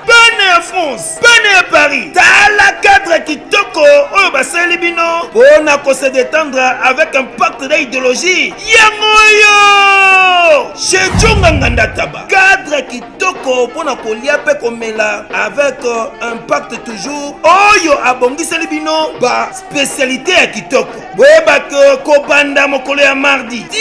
Bana ya France, bana ya Paris, tala cadre kitoko oyo basaleli bino mpo na ko se détendre avec impact na idéologie yango oyo chez Djonga Nganda Taba. Cadre kitoko mpo na kolia mpe komela avec impact toujours oyo abongiseli bino ba spécialité ya kitoko. Boyeba ke kobanda mokolo ya mardi ti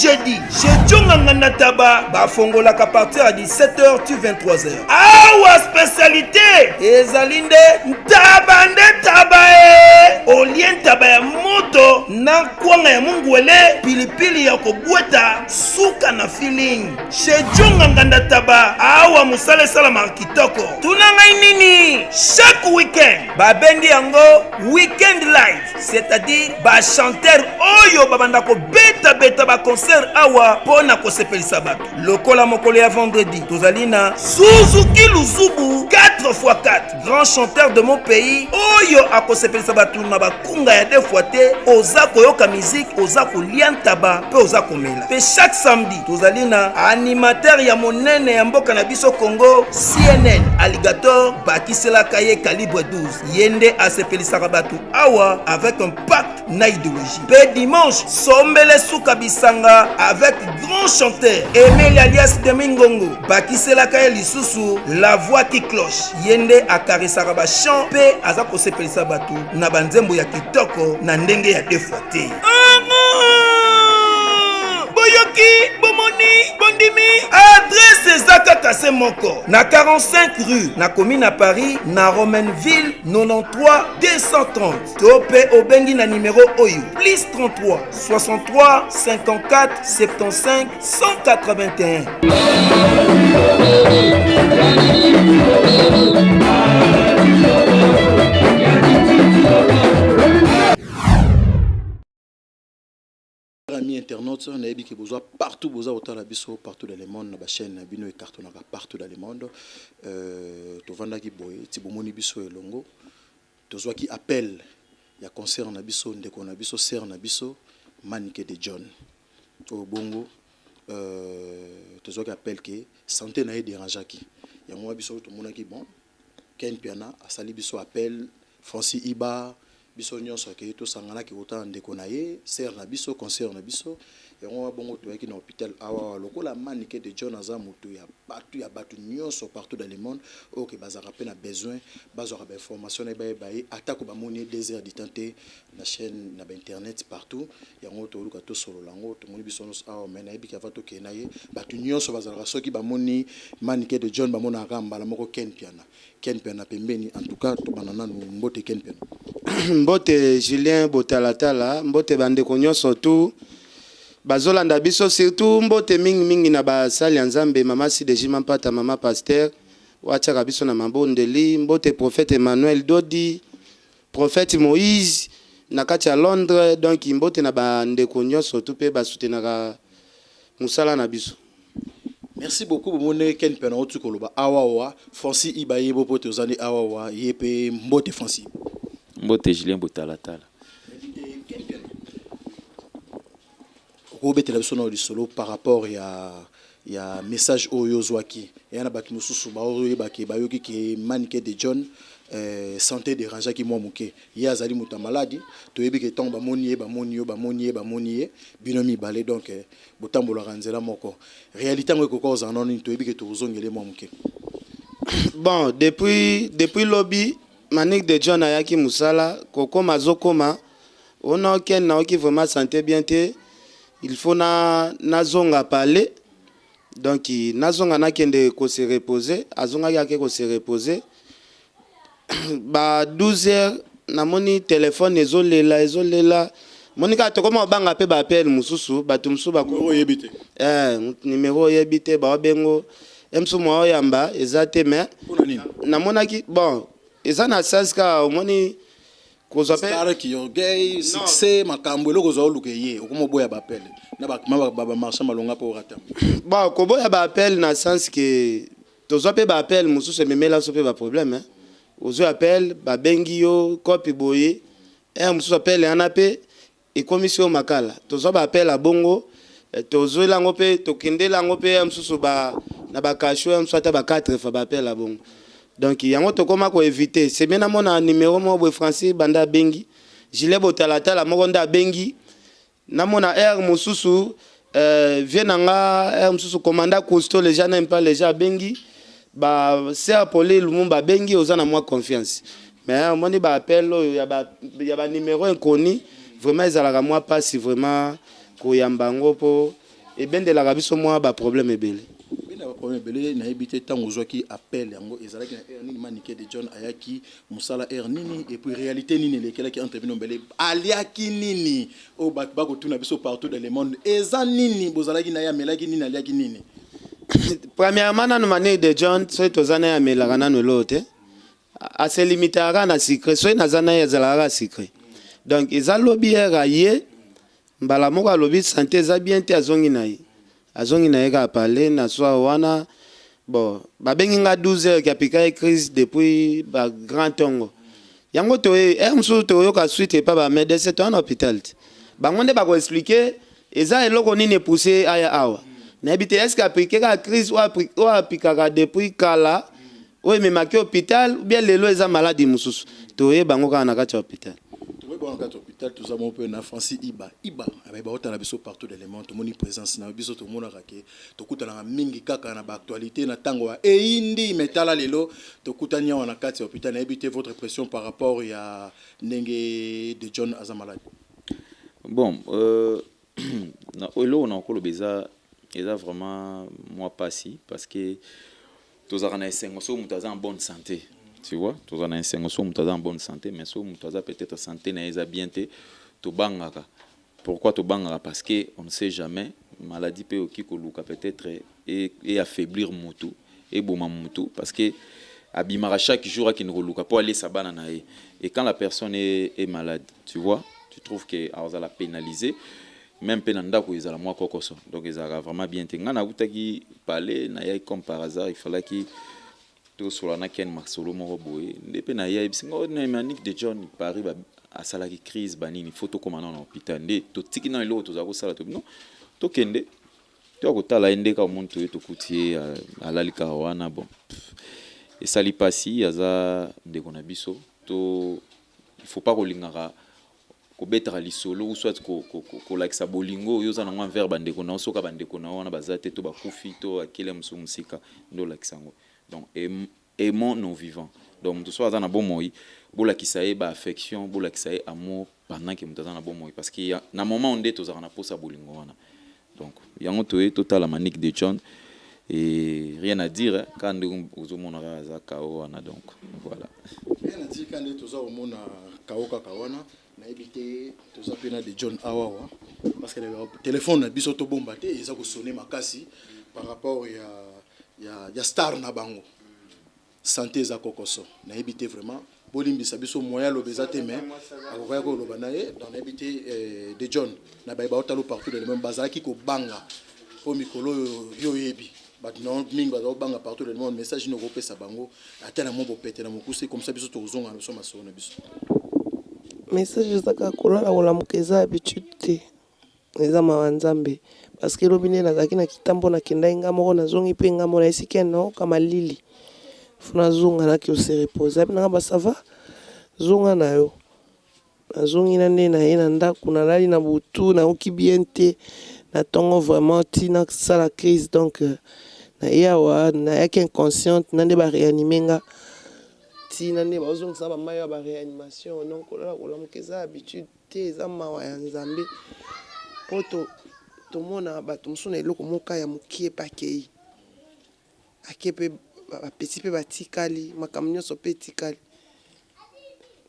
jeudi chez Djonga Nganda Taba bafongolaka partir ya 17h ti 23h. Awa spécialité ezali nde ntaba nde ntaba e olie ntaba ya moto na kwanga ya mungwele pilipili ya kobweta suka na feeling chez Djonga Nganda Taba. Awa mosala esalamaka kitoko. Tuna ngai nini chaque week-end babengi yango weekend live, c'est-à-dire ba chanteur oyo babanda kobetabeta ba concert awa mpo na kosepelisa bato. Lokola mokolo ya vendredi tozali na Suzuki Luzubu 4x4, grand chanteur de mon pays oyo akosepelisa bato na bakunga ya deux fois te. Oza koyoka musique, oza kolia ntaba mpe oza komela. Mpe chaque samedi tozali na animateur ya monene ya mboka na biso Congo, CNN Alligator, bakiselaka ye calibre 12, ye nde asepelisaka bato awa avec un pacte na idéologie. Mpe dimanche sombele suka bisanga avec grand chanteur Emeli alias Demi Ngongo, bakiselaka ye lisusu la voix qui cloche, ye nde akarisaka ba chant mpe aza kosepelisa bato na banzembo ya kitoko na ndenge ya deux fois te. Boyoki, bomoni, bondimi, adresse eza kaka se moko na 45 rue na commune na Paris na Romainville 93 230, to mpe obengi na nimero oyo plus 33 63 54 75 181. Amis internautes, nayebi ke bozwa partout, boza kotala biso partout dans le monde na bachaîne na bino ecartonnaka partout dans le monde. Tovandaki boye ti bomoni biso elongo, tozwaki appel ya concert na biso, ndeko na biso, sœur na biso Manike de John oyo bongo. Tozwaki appel ke santé na ye dérangeaki yango wana biso tomonaki bon Ken Mpiana asali biso appel, Francis Iba, biso nyonso ake tosanganaki kotala ndeko na ye, sœur na biso, concert na biso. Yango wana bongo toyaki na hôpital awa. Lokola Manike de John aza moto ya bato ya bato nyonso partout dans le monde oyo ke bazalaka mpe na besoin bazwaka bainformation na ye, bayeba ye atako bamoni ye 2 heures du temps te na chaîne na bainternet partout. Yango toluka tosolola yango, tomoni biso nyonso awa. Mais nayebi ke ava tokende na ye, bato nyonso bazalaka soki bamoni Manike de John bamonaka kaka mbala moko Ken Mpiana, Ken Mpiana pembeni. En tout cas tobanda nanu. Mbote Ken Mpiana. Mbote Julien Botalatala, mbote bandeko nyonso tu bazolanda biso, surtout mbote mingimingi na basali ya Nzambe, mama Sideji Mampata, mama pasteur oyo atiaka biso na mabondeli, mbote prophète Emmanuel Dodi, prophète Moïse na kati ya Londres, donc mbote na bandeko nyonso tu mpe basutenaka mosala na biso. Merci beaucoup. Bomoni Ken Mpiana oti koloba awawa, Francis Iba ye bo po tozali awawa ye pe. Mbote Francis. Mbote Julien Botalatala. Ken Mpiana, okobetela biso na lisolo par rapport ya message oyo ozwaki eya na bato mosusu baoyebake, bayoki ke Manike de John santé dérangeaki mwa moke, ye azali moto ya maladi. Toyebi ke ntango bamoni ye, bamoni yo, bamoni ye, bamoni ye bino mibale, donc botambolaka nzela moko. Réalité yango ekoka kozala nano nini? Toyebi ke tokozongela ye mwa moke. Bon, depuis lobi Manick de John ayaki mosala, kokoma azokoma. Ono Ken, naoki vraiment santé bien te, il faut na nazonga palais. Donc nazonga, nakende kose reposer. Azongaki, ake kose reposer. Ba 12 heures, namoni telefone ezolela, ezolela. Moni kaka tokoma kobanga mpe baappel mosusu, bato mosusu bako Oyebi te. Numéro oyebi te, baobengo ye mosusu, mwa oyamba eza te, mais Mpona nini? Namonaki bon, eza na sens kaka omoni kozwa mpe Star ki orgueil, succès, makambo eloko ozwa, oluka ye, okoma oboya baappel na bamarchand malonga mpo orata. Bon, koboya baappel na sens ke tozwa mpe baappel mosusu ememela so mpe baproblème, hein. Ozwi appel, babengi yo kopi boye, ere mosusu appel wana mpe ekomisi yo makala. Tozwa baappel ya bongo, tozwela yango mpe tokendela yango mpe ya mosusu na bacachot ya mosusu, ata ba 4 fois baappel ya bongo. Donc yango tokóma koéviter. Sebe namona numéro moko boye, Francis banda abengi, Gilet Botalatala moko nde abengi, namona aire mosusu, vie na nga, aire mosusu commandant Cousteau, les gens n'aiment pas les gens, abengi ba sœur Poli Lumumba, abengi, oza na mwa confiance. Mais omoni baappel oyo ya banuméro inconnu, vraiment ezalaka mwa mpasi vraiment koyamba yango, mpo ebendelaka biso mwa baproblème ebele. Bena baproblème ebele. Nayebi te, ntango ozwaki appel yango, ezalaki na heure nini? Manike de John ayaki mosala heure nini? Et puis réalité nini elekelaki entre bino mbele? Aliaki nini? Oyo bato bakotuna biso partout dans le monde, eza nini bozalaki na ye? Amelaki nini? Aliaki nini? Premièrement nanu, Manique de John, soki toza na ye, amelaka nanu eloko te, aselimitaka kaka na sucré. Soki naza na ye, ezalaka kaka sucré. Donc eza lobi ere aye mbala moko, alobi santé eza bien te, azongi na ye, azongi na ye kaka pale na soir wana. Bon, babengi nga 12 heures ke apika ye crise depuis bagrand ntongo. Yango toye ere mosusu toyoka suite epa bamédecin, toya na hôpital te, bango nde bakoexpliquer eza eloko nini epousse aya awa. Nayebi te, est-ce apike kaka crise oyo apikaka depuis kala, oyo ememaki hôpital, ou bien lelo eza maladi mosusu? Toyeba yango kaka na kati ya hôpital. Tokoyeba wana kati ya hôpital. Toza mo mpe na Francis Iba Iba, abaye baotala biso partout dans le monde. Tomoni présence na biso, tomonaka ke tokutanaka mingi kaka na baactualité na ntango ya eyindi, mais tala lelo tokutani awa na kati ya hôpital. Nayebi te, votre pression par rapport ya ndenge de John aza malade? Bon, na eloko na koloba eza vraiment mwa pasi, parce que tozalaka na esengo soki moto aza en bonne santé, tu vois. Tozala na esengo soki moto aza en bonne santé, mais soki moto aza peut-être santé na ye eza bien te, tobangaka. Pourquoi tobangaka? Parce que on ne sait jamais, maladie mpe oki koluka peut-être e affaiblir motu, eboma motu, parce que abimaka chaque jour, akende koluka mpo alesa bana na ye. Et quand la personne est malade, tu vois, tu trouves que azala pénalisé même mpe na ndako, ezala mwa kokoso. Donc ezalaka vraiment bien te. Ngai nakutaki pale, nayaki comme par hasard, il fallaki tosola na Ken masolo moko boye nde mpe naya, yebisi nga Manique de John Paris asalaki crise banini, faut tokóma nano na hôpital. Nde totiki nano eloko tozala kosala, tobi non, tokende toya kotala ye. Nde kaka omoni toye, tokuti ye alali kaka wana. Bon, esali mpasi, aza ndeko na biso. To il faut pas kolingaka kobetaka lisolo ou soit kolakisa bolingo oyo oza nango envers bandeko na yo soki bandeko na yo wana baza te, to bakufi, to akele mosusu mosika, nde olakisa yango. Donc aimons nos vivants. Donc moto so aza na bomoi, bolakisa ye baaffection, bolakisa ye amour pendant ke moto aza na bomoi, parce que na moment nde tozalaka na posa bolingo wana. Donc yango toye totala Manique de John et rien à dire, kaka ndenge ozomona kaka aza kao wana. Donc voilà. Rien à dire, kaka nde toza komona kao kaka wana. Nayebi te, toza mpe na de John awawa, parce que telefone na biso tobomba te, eza kosonner makasi par rapport ya star na bango, santé eza kokoso. Nayebi te vraiment, bolimbisa biso, moyen aloba eza te, mais akokaki koloba na ye. Donc nayebi te, de John na baye baotala partout dans le monde, bazalaki kobanga mpo mikolo oyo yo oyebi bato na mingi baza kobanga partout dans le monde. Message nini okopesa bango, ata na mwa bopete na mokuse, comme ça biso tokozonga na biso masolo na biso? Message eza kaka kolala kolamuka eza habitude te, eza mawa Nzambe, parce que elobi nde nazalaki na kitambo, nakendaki nga moko, nazongi mpe nga moko, nayesiki naoka malili, faut nazonga, naki ose reposer. Abi nanga basava, zonga na yo. Nazongi na nde naye na ndako, nalali na butu, nayoki bien te na ntongo, vraiment ti nasala crise. Donc naye awa, nayaki inconsciente na nde baréanimer nga. Tii na nde bazongisa ba mayi ya ba reanimation donc kolala kolamuka eza habitude te eza mawa ya Nzambe po tomona bato mosusu na eloko moko ya mokie pe akeyi ake pe ba petit pe batikali makambo nyonso pe etikali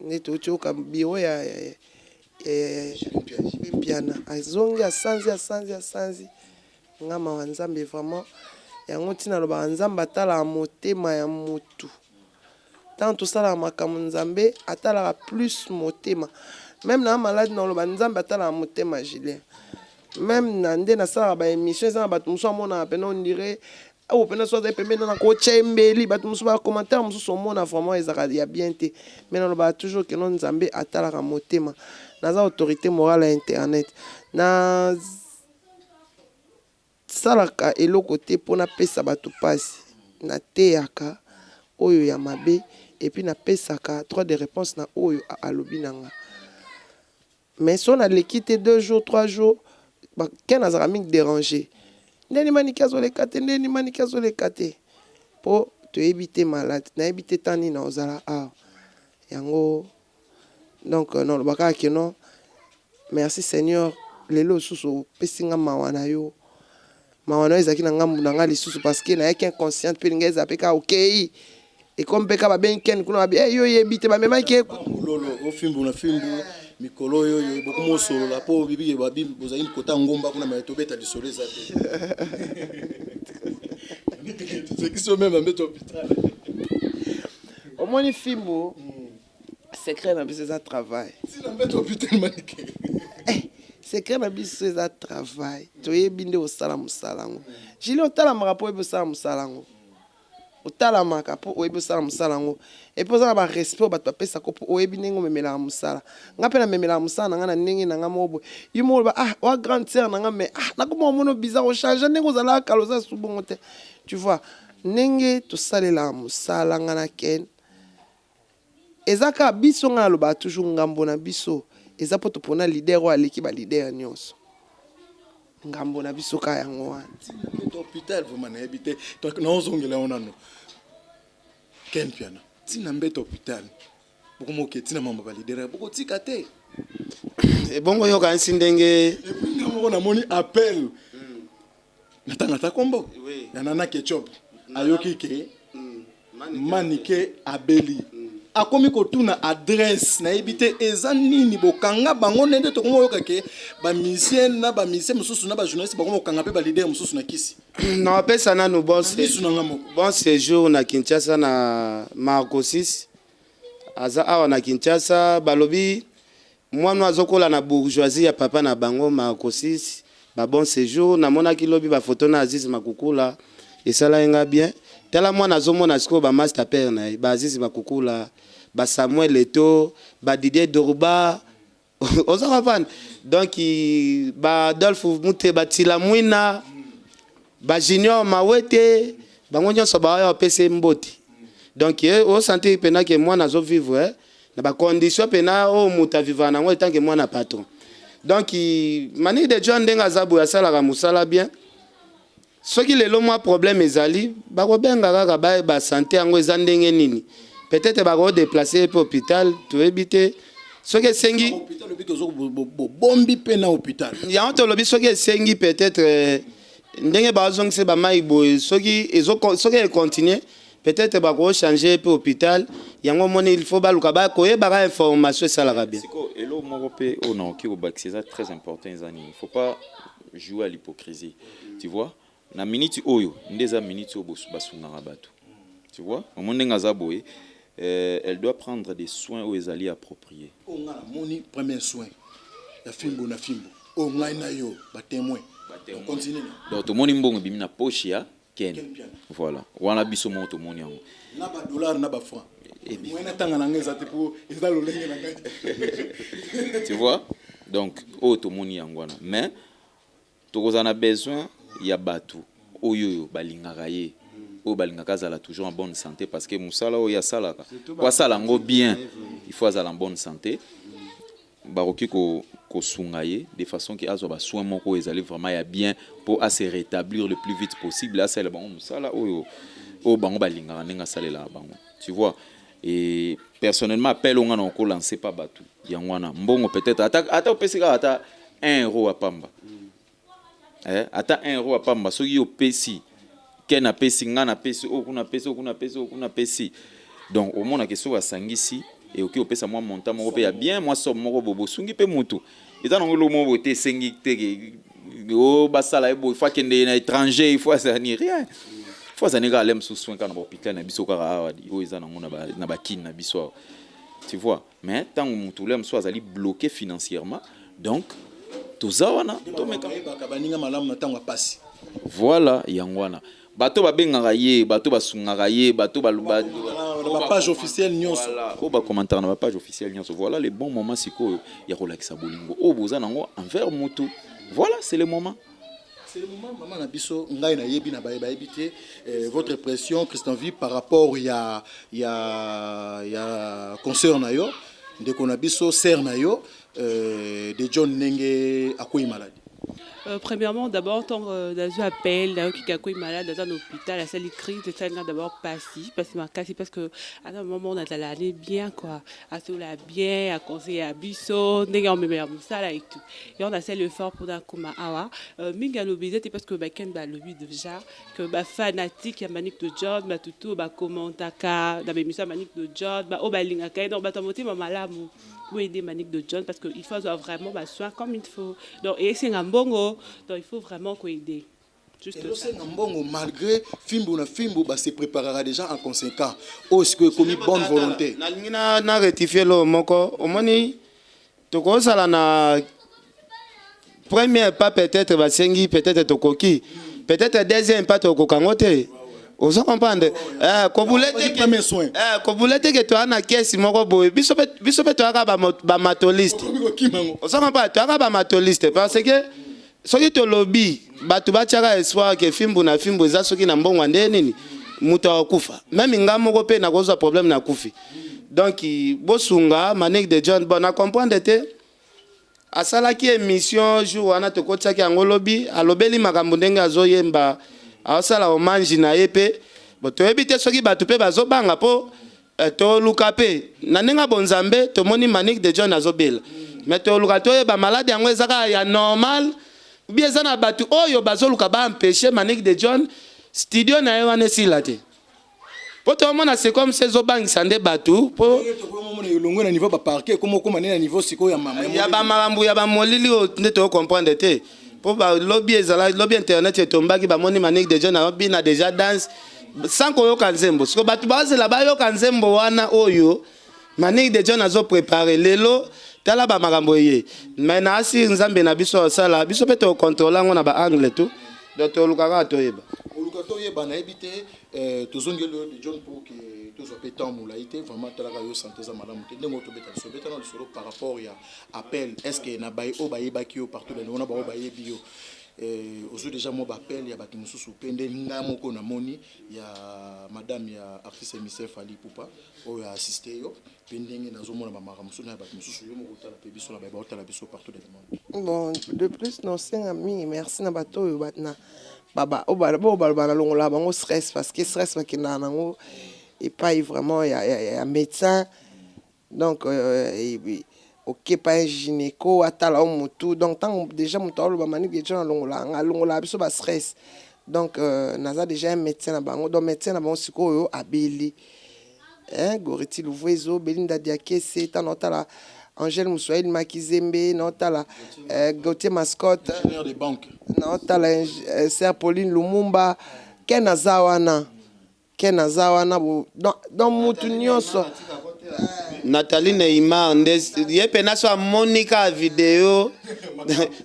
nde touti oyoka bureau ya JB Mpiana azongi asanzi asanzi asanzi nga mawa Nzambe vraiment yango ntina alobaka Nzambe atalaka motema ya mutu tango tosalaka makambo Nzambe atalaka plus motema meme na malade na oloba Nzambe atalaka motema Julien meme na nde nasalaka ba emission eza na bato mosusu amonaka pena on dirait oyo pena so azali pembeni na kotya ye mbeli bato mosusu ba commentaire mosusu omona vraiment ezalaka ya bien te mais nalobaka toujours que non Nzambe atalaka motema naza autorité morale ya internet na Nasalaka eloko te po napesa batu pasi, nateyaka oyo ya mabe et puis napesaka droit de reponse na oyo alobi na nga. Mais soki naleki te deux jours, trois jours, ba ken azalaka mingi deranger, ndeni manike azoleka te, ndeni manike azoleka te po toyebi te malade, nayebi te temps nini nakozala awa yango. Donc naloba kaka que non merci seigneur lelo lisusu opesi nga mawa na yo mawa na yo ezalaki na ngambu na nga lisusu parce que nayaki inconsciente mpe linga ezala mpe kaka okei ekomi mpe kaka babengi ken kuna babi hey, yo oyebi te bamemaki ye mololo ofimbu na fimbu mikolo oyo oyo bokomi osolola mpo bibi babi bozali kota ngomba kuna me tobeta lisolo eza te tozekisi meme mbeto hôpital omoni fimbu Secret na biso eza travail. Tina mbeto hôpital manike. Eh, secret na biso eza travail. Toyebi nde osala mosala yango. Julie otalamaka mpo oyebi osala mosala yango. Otalamaka mpo oyebi osala mosala yango. Et puis oza na ba respect oyo bato bapesaka mpo oyebi ndenge omemelaka mosala. Nga mpe namemelaka mosala na nga na ndenge na nga moko boye. Yo moko oloba ah oa grande sœur na nga mais ah nakoma omona bizarre ochange ndenge ozalaka kala oza su bongo te. Tu vois ndenge tosalelaka mosala nga na Ken Eza kaka biso nga nalobaka toujours ngambo na biso eza po topona leader oyo aleki ba leader nionso ngambo na biso kaka yango wana. Hopital vraiment nayebi te naozongela yango nano Ken Mpiana ntina mbeto hopital bokomoke ntina mamba ba leader bokotika te ebongo yoka nsi ndenge epuis nga moko namoni appel natanga ata kombo ya nana ketchup ayoki ke manike abeli akomi kotuna adresse nayebi te eza nini bokanga bango ndenge tokomi koyoka ke bamisien na bamisien mosusu na bajournaliste bakomi kokanga mpe balider mosusu na kisi napesa nanu bon misu na nga moko bon séjour na kinshasa na marco 6 aza awa na kinshasa balobi Mwana azokola na bourgeoisie ya papa na bango Marco 6 ba bon sejour namonaki lobi ba photo na Aziz Makukula esalaki nga bien tala mwana azomona sikoyo ba masta père na ye ba Aziz Makukula ba Samuel Eto'o ba Didier Drogba ozo comprendre donc ba Adolphe Muteba Tshilamwina ba Junior Mawete bango nyonso baoya bapesa ye mbote donc o sentir pena ke mwana azo vivre na ba condition pena oyo moto avivaka nango etant que mwana patron donc Manick de John ndenge aza boye asalaka mosala bien soki lelo mwa problème ezali bakobenga kaka bayeba sante yango eza ndenge nini peut-être bakodeplace ye mpe hôpital toyebi te soki esengi bobombi mpe na hôpital yango tolobi soki esengi peut-être euh, ndenge bazongisa bamai boye soki soki econtinue Peut-etre bako changer ye pe hopital, yango omoni il faut baluka ba koyebaka information esalaka bien. Sikoyo eloko moko pe oyo nakoki kobakisa eza très important eza nini? Faut pas jouer à l'hypocrisie tu vois na minute oyo nde eza minute oyo basungaka batu tu vois omoni ndenge aza boye elle doit prendre des soins oyo ezali approprie. Oyo nga namoni premier soin ya fimbu na fimbu oyo ngai na yo ba temoin continue donc tomoni mbongo ebimi na poche ya Ken. Voilà. Wana biso moko tomoni yango. Na ba dollars na ba francs. Moyen natanga na ngai eza te po eza lolenge na ngai. Tu vois? Donc oyo tomoni yango wana. Mais tokozala na besoin ya bato oyo oyo balingaka ye oyo balingaka azala toujours en bonne santé parce que mosala oyo asalaka po asala yango bien il faut azala en bonne santé Bakoki ko kosunga ye de façon que azwa ba soins moko oyo ezali vraiment ya bien po a se retablir le plus vite possible, asalela bango musala oyo oyo bango balingaka ndenge asalelaka bango. Tu vois? Et personnellement, appel oyo nga na kolancer pa bato yango wana, mbongo peut-être ata opesi kaka ata 1 euro ya pamba, ata 1 euro ya pamba, soki opesi, ke napesi, nga napesi, oyo kuna apesi, oyo kuna apesi, oyo kuna apesi, donc omonaka soki asangisi, ekoki kopesa mwa montant moko mpe ya bien, mwa somme moko boye, bosungi mpe motu. Eza nango eloko moko boye te, esengi te ke o basala ye boye, faut akende na étranger, il faut azala ni rien, faut azali kaka le mosusu soin kaka na bahôpital na biso kaka awa, oyo eza nango na bakini na biso awa, tu vois. Mais ntango motu le mosusu azali bloqué financièrement, donc toza wana, tomeka. Bayebaka baninga malamu na ntango ya pasi. Voilà, yango wana bato babengaka ye, bato basungaka ye, bato na bapage officielle nyonso. Voilà, oyo bacommentaire na bapage officielle nyonso. Voilà le bon moment sikoyo ya kolakisa bolingo oyo boza nango envers motu. Voilà, c'est le moment. C'est le moment, maman na biso. Ngai nayebi na baye bayebi te, votre pression, Christian Vie, par rapport ya concert na yo, ndeko na biso, sœur na yo, de John, ndenge akwei malade. Premièrement, d'abord, tant nazwi appel, nayoki akwei malade, aza na hôpital, asali crise, esalinga d'abord pasi, pasi makasi, parce que ata moment nazala allé bien quoi, asola bien, aconseille ya biso ndenge amemela mosala et tout. Et on asali effort mpona akoma awa. Mingi alobi eza te, parce que bakende balobi déjà que bafanatique ya Manique de John, batutu bakommentaka na bémission ya Manique de John, baoyo balingaka ye, donc bato ya motema malamu, pour aider Manique de John, parce qu'il faut avoir vraiment soin comme il faut. Donc, et c'est un mbongo, donc il faut vraiment aider. Juste ça. Ezosenga mbongo malgré fimbu na fimbu, base préparera déjà en conséquent oyo sikoyo ekomi bonne volonté. Nalingi na rectifie eloko moko. Omoni, tokozala na premier pas, peut-être basengi, peut-être tokoki, peut-être deuxième pas tokoka yango te. Ozo comprendre? Kobule te Premier soin. Kobule te ke toya na kesi moko boye. Biso mpe toyaka bamatoliste. Okomi kokima yango. Ozo comprendre? Toyaka bamatoliste, parce que soki tolobi bato batiaka espoir ke fimbu na fimbu eza soki na mbongo ya nde nini, moto akokufa. Même nga moko mpe nakozwa problème, nakufi. Donc bosunga Manique de John. Bon, na comprendre te, asalaki émission jour wana, tokotiaki yango lobi, alobeli makambo ndenge azoyemba, aosala hommage na ye mpe. Bo toyebi te soki bato mpe bazobanga mpo toluka mpe na ndenge ya bonzambe. Tomoni Manique de John azobela, mais toluka toyeba malade yango eza kaka ya normal bi eza na bato oyo bazoluka baempêche Manique de John studio na ye wana esila te, mpo tomona c'est comme se ezobangisa nde bato mpo Tokomona elongo na niveau baparquet, ekoma okoma nde na niveau sikoyo ya mama. Ya bamakambo ya bamolili oyo nde tocomprendre te, mpo balobi ezala lobi internet etombaki, bamoni Manique de John abina déjà danse sans koyoka nzembo. Siko bato bazela bayoka nzembo wana oyo Manique de John azoprépare lelo. Tala bamakambo eye, mais na asi Nzambe na biso asala biso mpe tokontrole yango na baangle tout, donc toluka kaka toyeba. Oluka toyeba, nayebi te. Tozongeli oyo de John pour ke tozwa mpe temps molai te. Vraiment, talaka yo, santé eza malamu te, ndenge oyo tobeta lisolo, beta na lisolo par rapport ya appel. Est ce que na baye oyo bayebaki yo partout dans wana, baoyo bayebi yo, ozwi déjà mwa baappel ya bato mosusu mpe nde ngai moko namoni ya madame ya artiste émissaire Fally Ipupa oyo aassiste yo mpe, ndenge nazomona bamakambo mosusu na ya bato mosusu, yo moko otala mpe biso na baye baotala biso partout dans le monde? Bon, de plus nosenga mingi merci na bato oyo na oyo baloba nalongolaka bango stress, parce que stress bakendaka nango epai vraiment ya médecin. Donc okepa un gynéco, atala o motu. Donc ntango déjà moto aoloba Manique de John alongolaka nga, alongolaka biso bastress, donc naza déjà un médecin na bango. Donc médecin na bango sikoyo abeli, hein, Goreti Luvuezo, Belinda Diakese, ntango naotala Angèle Moswahili Makizembe, naotala Gautier Mascotte, Ingénieur de banque. Naotala sœur Pauline Lumumba, ke naza wana, ke naza wana donc mutu nyonso. Nathalie Neymar nde ye mpe naso amoni kaka video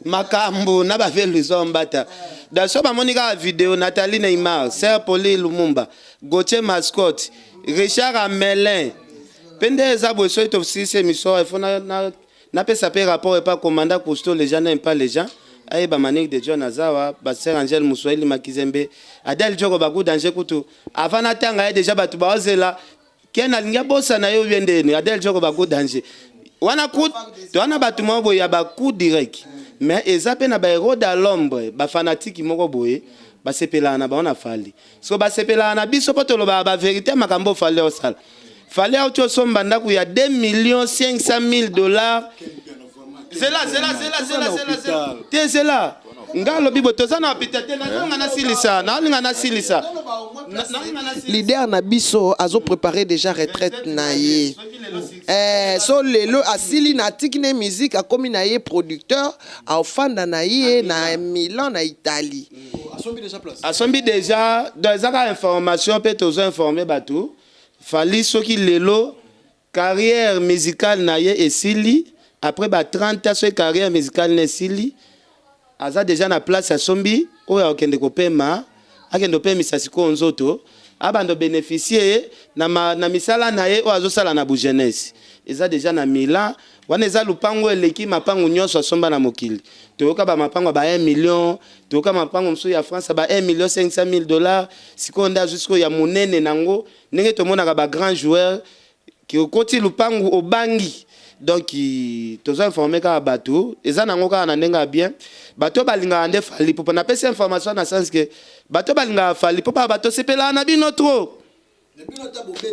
makambo na bave Luison Mbata. Donc so bamoni kaka video, Nathalie Neymar, sœur Pauline Lumumba, Gautier Mascotte, Richard Amelin mpe nde eza boye. Soki tosilisi émission, il faut napesa mpe rapport epa commandant Cousteau. Les gens n'aiment pas les gens ayeba Manique de John azawa, basœur Angèle Moswahili Makizembe, Adel Joko baku danger kutu. Avant natanga ye déjà, bato baozela ke nalingi abosana ye obie ndeni. Adel Joko baku danger wana ku towana bato moko boye ya bacoup direct, mais eza mpe na bahéros de l'ombre, bafanatike moko boye basepelaka na bango na Fally. So basepelaka na biso mpo tolobaka bavérité ya makambo Fally osala. Fally auti osomba ndako ya 2 millions 500 mille dollars. Zela, zela, zela, zela, zela, zela. Te zela. Nga alobi boye toza na hôpital te nazolinga nasilisa naolinga nasilisa. Naolinga nasilisa. Leader na biso azo préparer déjà retraite na ye. Eh, so lelo asili na atiki na ye musique, akomi na ye producteur, aofanda na ye na Milan, na Italie. Asombi déjà place. Asombi déjà. Donc eza kaka information mpe tozo informe bato. Fally, soki lelo carrière musicale na ye esili après ba 30 ans, soki carrière musicale na esili, aza déjà na place asombi oyo akokende kopema, akende kopemisa sikoyo nzoto, abanda bénéficie na misala na ye oyo azosala na bujeunesse. Eza déjà na Milan wana, eza lupango eleki mapango nyonso asomba na mokili. Toyoka bamapango ya ba 1 million, toyoka mapango mosusu ya France ya ba 1 million 500 mille dollars. Sikoyo nde azwi sikoyo ya monene nango, ndenge tomonaka bagrand joueur okoti lupangu obangi. Donc toza informe kaka bato, eza nango kaka na ndenge ya bien. Bato oyo balingaka nde Fally Ipupa, napesi information na sens ke bato oyo balingaka Fally Ipupa, bato sepelaka na bino trop,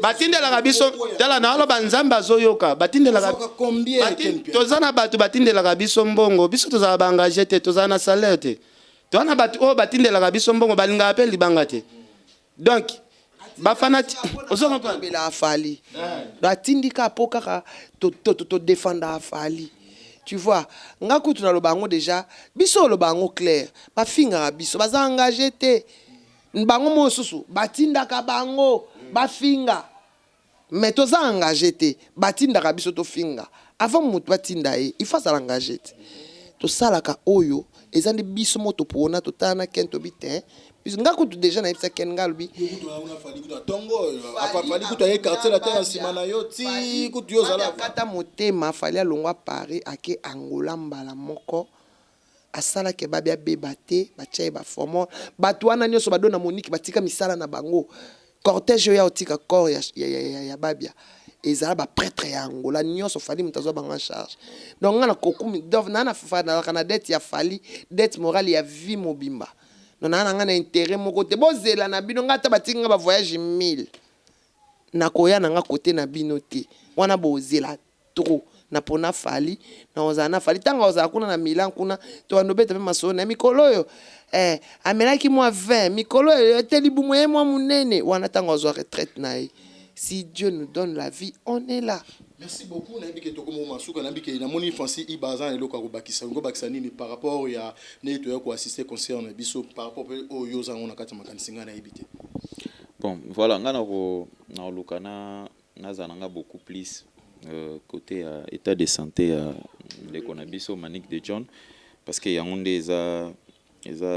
batindelaka biso. Tala, na aloba Nzambe azoyoka, batindelaka. Toza na bato batindelaka biso mbongo. Biso tozala baengage te, tozala na salaire te. Toza na bato oyo batindelaka biso mbongo, balingaka mpe libanga te. Donc bafanati ozobela Fally, batindika mpo kaka todefenda Fally, tu vois. Nga kutu naloba yango déjà, biso oloba yango clair, bafingaka biso, baza engage te. Bango mosusu batindaka bango bafinga, mais toza engage te. Batindaka biso tofinga. Avant moto batinda ye, il faut azala engage te. Tosalaka oyo eza nde biso mo topona, totala na Ken, tobi te. Nga kutu déjà nayebisa Ken, nga alobi. Fally kutu aye quartier la te na nsima na yo ti kutu yo ozala. Kata motema, Fally alongwa Paris, ake Angola mbala moko, asalaki babi abeba te, batia ye baformol. Bato wana nyonso badona Monike, batika misala na bango. Cortège oyo ya otika corps ya Babia ezala baprêtre ya Angola nyonso, Fally moto azwa bango en charge. Donc nga na kokumi naa nazalaka na dette ya Fally, dette morale ya vie mobimba. Donc naa na nga na intérêt moko te. Bozela na bino, nga ata batiki nga bavoyage 1000, nakoya na nga kote na bino te. Wana bozela trop na mpona Fally, na ozala na Fally ntango ozala kuna na Milan kuna, tobanda obeta mpe masolo na mikolo oyo amelaki mwa 20 mikolo oyo ete libumu ye mwa monene wana, ntango azwa retraite na ye. Si Dieu nous donne la vie, on est là. Merci beaucoup. Nayebi ke tokoma masuka. Nayebi ke namoni Francis Iba aza na eloko ya kobakisa. Olingi obakisa nini par rapport ya ndenge toya koassiste concert na biso, par rapport mpe oyo oza yango na kati ya makanisi? Ngai nayebi te. Bon, voilà, ngai nakoluka na nazala na nga beaucoup plus côté ya état de santé ya ndeko na biso Manique de John, parce que yango nde eza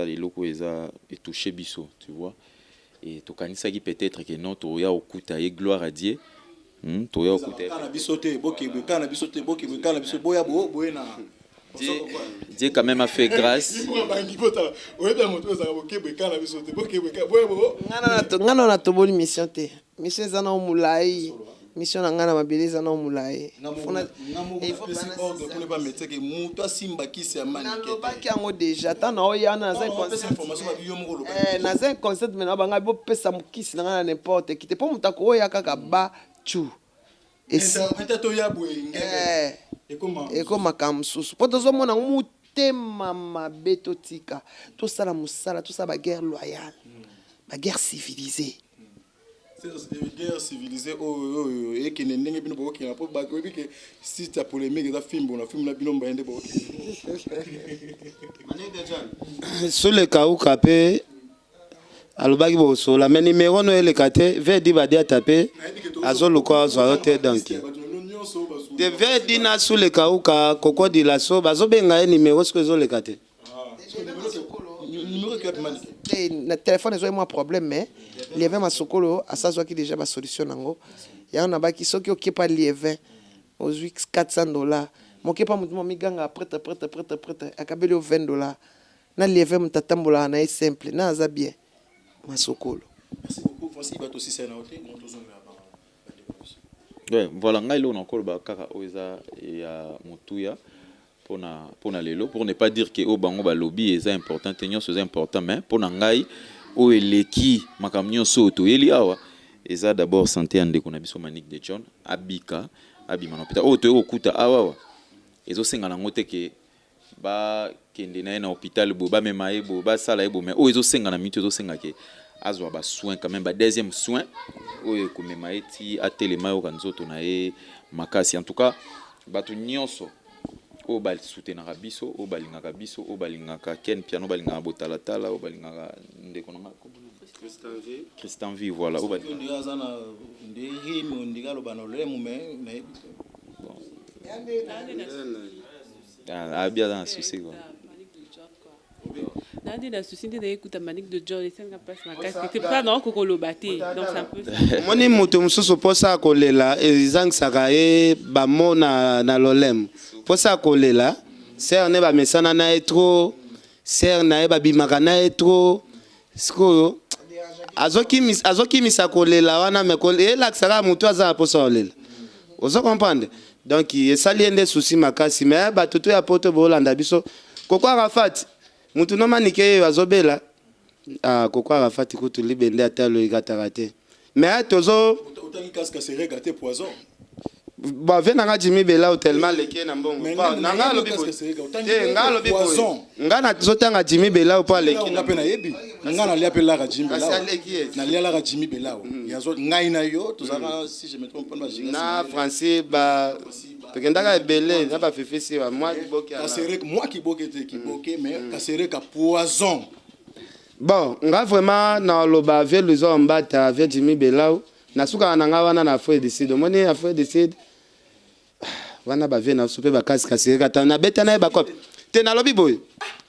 eloko eza etouche biso, tu vois. Et tokanisaki peut-être que non, toya okuta ye, gloire à Dieu, toya okuta ye. Na biso te, bokebe kaka na biso te, bokebe kaka na biso, boya boye na Dieu quand même a fait grâce. Nga na natoboli mission te. Mission eza na molai, mission na ngai na mabele eza na molai. Moto asimba kisi ya. Nalobaki yango déjà ntango na oya wana, naza inconsciente, mais na bangai bopesa mokisi na ngai na n'importe qui te, mpo moto akoya kaka ba tu. Ekomaka mosusu, mpo tozomona motema mabe. Totika, tosala mosala, tosala baguerre loyale, baguerre civilisée. Guerre civilisée oyo oyo ekende ndenge bino bokokende, mpo oyebi ke site ya polémique eza fimbo na fimbo na bino mbaye nde bokokende. Sulekauka mpe alobaki bosola, mais nimero no eleka te. Vedi badiata mpe azoluka azwa yo te. Donc te vedi na Sulekauka kokodila so bazobenga ye, nimero soki ezoleka te. Te, na telefone ezwaki mwa problème, mais Lievin Masokolo asazwaki déjà basolution nango. Yango nabaki soki okepa Lievin, ozwi 400 $. Mokepa motu mo miganga prêtre, prêtre, prêtre, prêtre, akabeli yo 20 $. Na Lievin, moto atambolaka na ye simple na aza bien, Masokolo. Merci beaucoup, Francis. Bato sisa na yo te, bon, tozongela bandeko na biso. Ouais, voilà, ngai eloko nakoloba kaka oyo eza ya motuya mpona lelo, pour ne pas dire ke oyo bango balobi eza important te, nyonso eza important, mais mpona ngai oyo eleki makambo nyonso oyo toyeli awa. Eza d'abord santé ya ndeko na biso Manick de John, abika, abima na hopital. Oyo toye kokuta awa ezosenga nango te ke bakende na ye na hôpital boye, bamema ye boye, basala ye boye, mais oyo ezosenga na mitu, ezosenga ke azwa ba soins quand même, ba deuxième soin oyo ekomema ye ti atelema, yoka nzoto na ye makasi. En tout cas, bato nyonso oyo basoutenaka biso, oyo balingaka biso, oyo balingaka Ken Piano, balingaka Botalatala, oyo balingaka ndeko na nga Christian V, voilà, oyo balingaka aza na nde rime ondika aloba na lolemo, mais nayebi te. Abi aza na souci quoi. Nandi na souci nde nayekuta Manick de John, esenga mpasi makasi, c'est pour ça naokoka koloba te, donc c'est un peu ça. Omoni, moto mosusu mposa ya kolela ezangisaka ye bamo na lolemo. Mposa ya kolela sere ne bamesana na ye trop, sere na ye babimaka na ye trop. Sikoyo azokimisa kolela wana, me elakisaka motu aza na mposa kolela, ozo comprendre? Donc esali ye nde souci makasi. Me bato to ya poto boolanda biso, Koko Arafat, mutu nomanike yeyo azobela. Ah, Koko Arafat kutu libende ata loyikataka te, me tozo Otangi casque sereka te, poison. Bave nanga Jimi Belau tellement aleki ye na mbongo. Na nga alobi boye te, nga alobi boye, nga nazotanga Jimi Belau mpo aleki. Nga mpe nayebi, nga nalia mpe laka Jimi Belau. Nalia laka Jimi Belau yazo. Ngai na yo tozalaka, si je me trompe pas, na Francis ba tokendaka ebele na bafefesi ba mwa kiboke. Mwa kiboke te, kiboke, mais kasereka poison. Bon, nga vraiment naloba vie Luizo Mbata, vie Jimi Belau, nasukaka na nga wana na Afrique du Sud. Omoni Afrique du Sud wana, bavie na biso mpe bakasi kasireka ta nabeta na ye bakope te. Nalobi boye,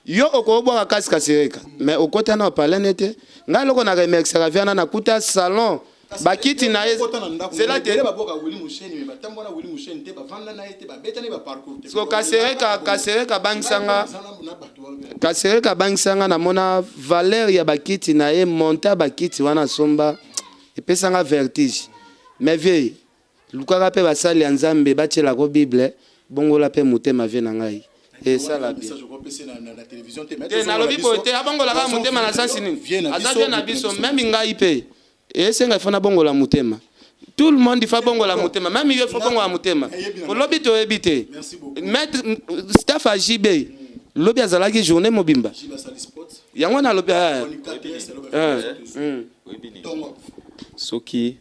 yo okobwaka kasi kasireka, mais okota na opalene te. Ngai eloko na remerciaka vie wana, nakuta salon, bakiti na ye zela te. So Kasereka, Kasereka abangisanga, Kasereka abangisanga. Namona valeur ya bakiti na ye, monta bakiti wana asomba, epesanga vertige. Mais vie, lukaka mpe basali ya Nzambe batielako Bible, bongola mpe motema. Vie na ngai esala bien te. Nalobi boye te, abongolaka motema na sansi nini? Aza vie na biso, même ngai mpe esenga ifo nabongola motema. Tout le monde ifa bongola motema, même yo ifo bongola motema. Olobi toyebi te, maître staff a JB lobi azalaki journée mobimba yango nalobi. Soki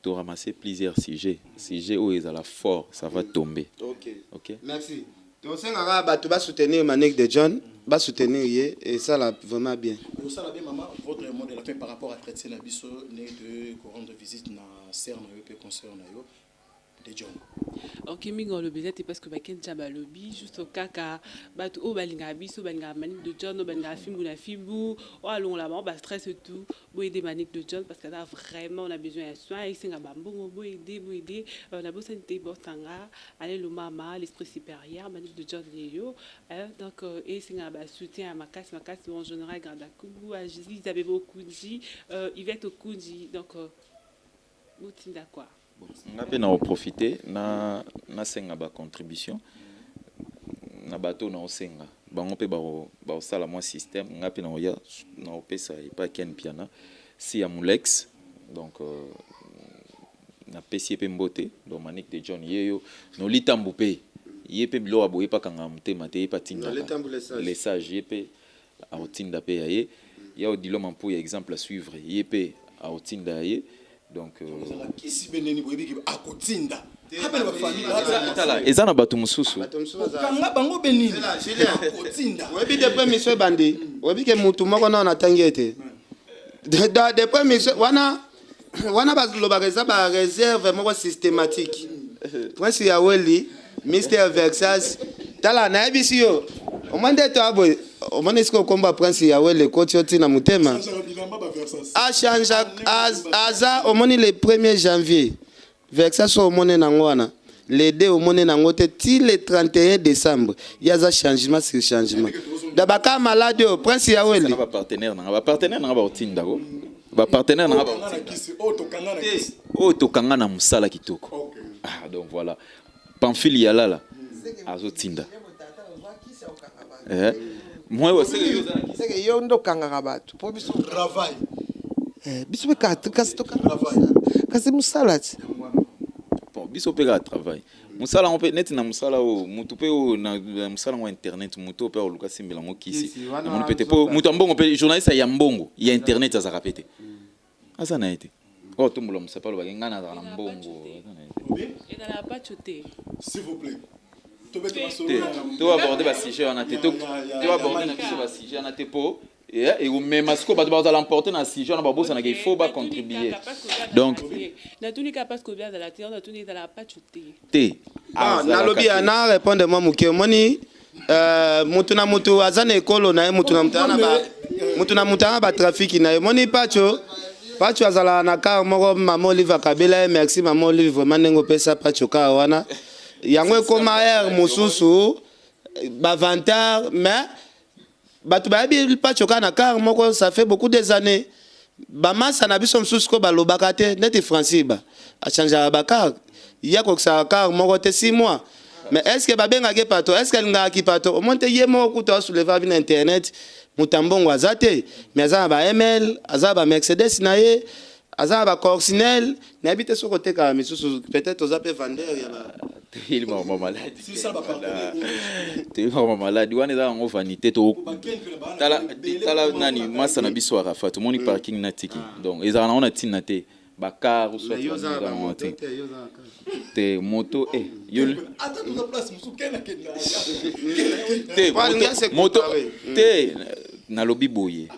to ramasser plusieurs sujets, sujet oyo ezala fort, ça va tomber. Ok. Ok. Merci. Tosengaka bato basoutenir Manick de John, basoutenir ye, esala vraiment bien. Osala bien. Mama, votre mot de la fin par rapport à traiter na biso ndenge toyei korendre visite na sœur na yo mpe consœur na yo de John. Ok, mingi olobi eza te parce que bakenja balobi. Juste kaka bato oyo balingaka biso, balingaka Manick de John, oyo balingaka fimbu na fimbu, oyo alongola bango bastress et tout, boyede Manick de John parce que aza vraiment na besoin ya soin, esenga bambongo. Boyede, boyede. Nabosani te bosanga alelo mama l'esprit supérieur Manick de John yeyo. Donc esengaka basoutien ya makasi makasi. Bon, général Gardakubu, Elizabeth Okundi, Yvette Okundi, donc botinda quoi. Nga mpe na koprofite na nasenga bacontribution na bato na osenga bango mpe bakosala mwa système. Nga mpe nakoya na kopesa epai Ken Piana si ya Mulex. Donc napesi ye mpe mbote. Donc Manick de John ye yo nolitambu mpe ye mpe biloko ya boye mpe akangaka motema te, ye mpe atindaka le sage, ye mpe akotinda mpe ya ye ya Odiloma Mpuya, exemple à suivre, ye mpe akotinda ya ye. Donc kisi mpe ndeni boyebi akotinda. Tala, eza na bato mosusu. Okanga bango mpe nini akotinda. Oyebi, depuis émission ebandi, oyebi ke mutu moko nao natangi ete depuis émission wana wana balobaka eza baréserve moko systématique. Prince Yaweli, Mister Vexas, tala, nayebisi yo, omoi nde to aboye. Omoni esika okomba Prince Yaweli ekoti yo ntina motema achange aza. Omoni le 1er janvier Vexas oyo omoni nango wana, le 2 omoni nango te, ti le 31 décembre ye aza changement sur changement da baka malade oyo Prince Yaweli. Na bapartenaire nanga, bapartenaire nanga baotindako, bapartenaire nanga baotinda oyo tokanga na mosala kitoko. Ah, donc voilà, Pamphile Yalala azotinda. Moi seke yo nde okangaka bato mpo biso travail. Eh, biso mpe kaka kasi tokanga kasi mosala ti. Bon, biso mpe kaka travail. Mosala yango mpe neti na mosala oyo motu mpe oyo na mosala yango ya internet motu oyo mpe akoluka asimbela yango kisi namoni mpe te mpo moto ya mbongo mpe journaliste ya mbongo ya internet azalaka mpe te aza na ye te oyo atombola mosapi alobaki ngai nazalaka na mbongo aza na ye te. Ezalaka pacho te. S'il vous plaît. Te to aborder ba sujet wana te to aborder na biso ba sujet wana te mpo ekomema sikoyo bato bazala emporte na sujet wana babosanaka il faut ba contribuer donc natuni kaka parce que obi azala te natuni ezalaka pacho te te ah, nalobi ya na répondre mwa moke omoni euh, mutu na mutu aza na ekolo na ye mutu na mutu aza na ba mutu na mutu aza na batrafiki na ye omoni pacho pacho azalaka na kar moko mama olive akabela ye merci mama olive vraiment ndenge opesa pacho kar wana yango ekoma heure mosusu bavantard mais Batu bayebi patsho kaka na car moko ça fait beaucoup des annees ba masta na biso mosusu ko balobaka te neti Francis ba a changeaka ba car ye akokisaka car moko te 6 mois mais est ce que babengaka ye pato est ce que alingaka ki pato omoni te ye moko kutu a souleva bino internet moto ya mbongo aza te mais aza na ba ML aza na ba Mercedes na ye aza na ba corsinel nayebi te soki otekaka misusu peut-être oza pe vendeur ya ba toyeli makambo maladi toyeli makambo maladi wana eza yango vanité to tala tala nani masa na biso arafa tomoni mm. parking na tiki ah. donc ezalaka nango na ntina te bacar soit te te moto eh yo te moto te nalobi boye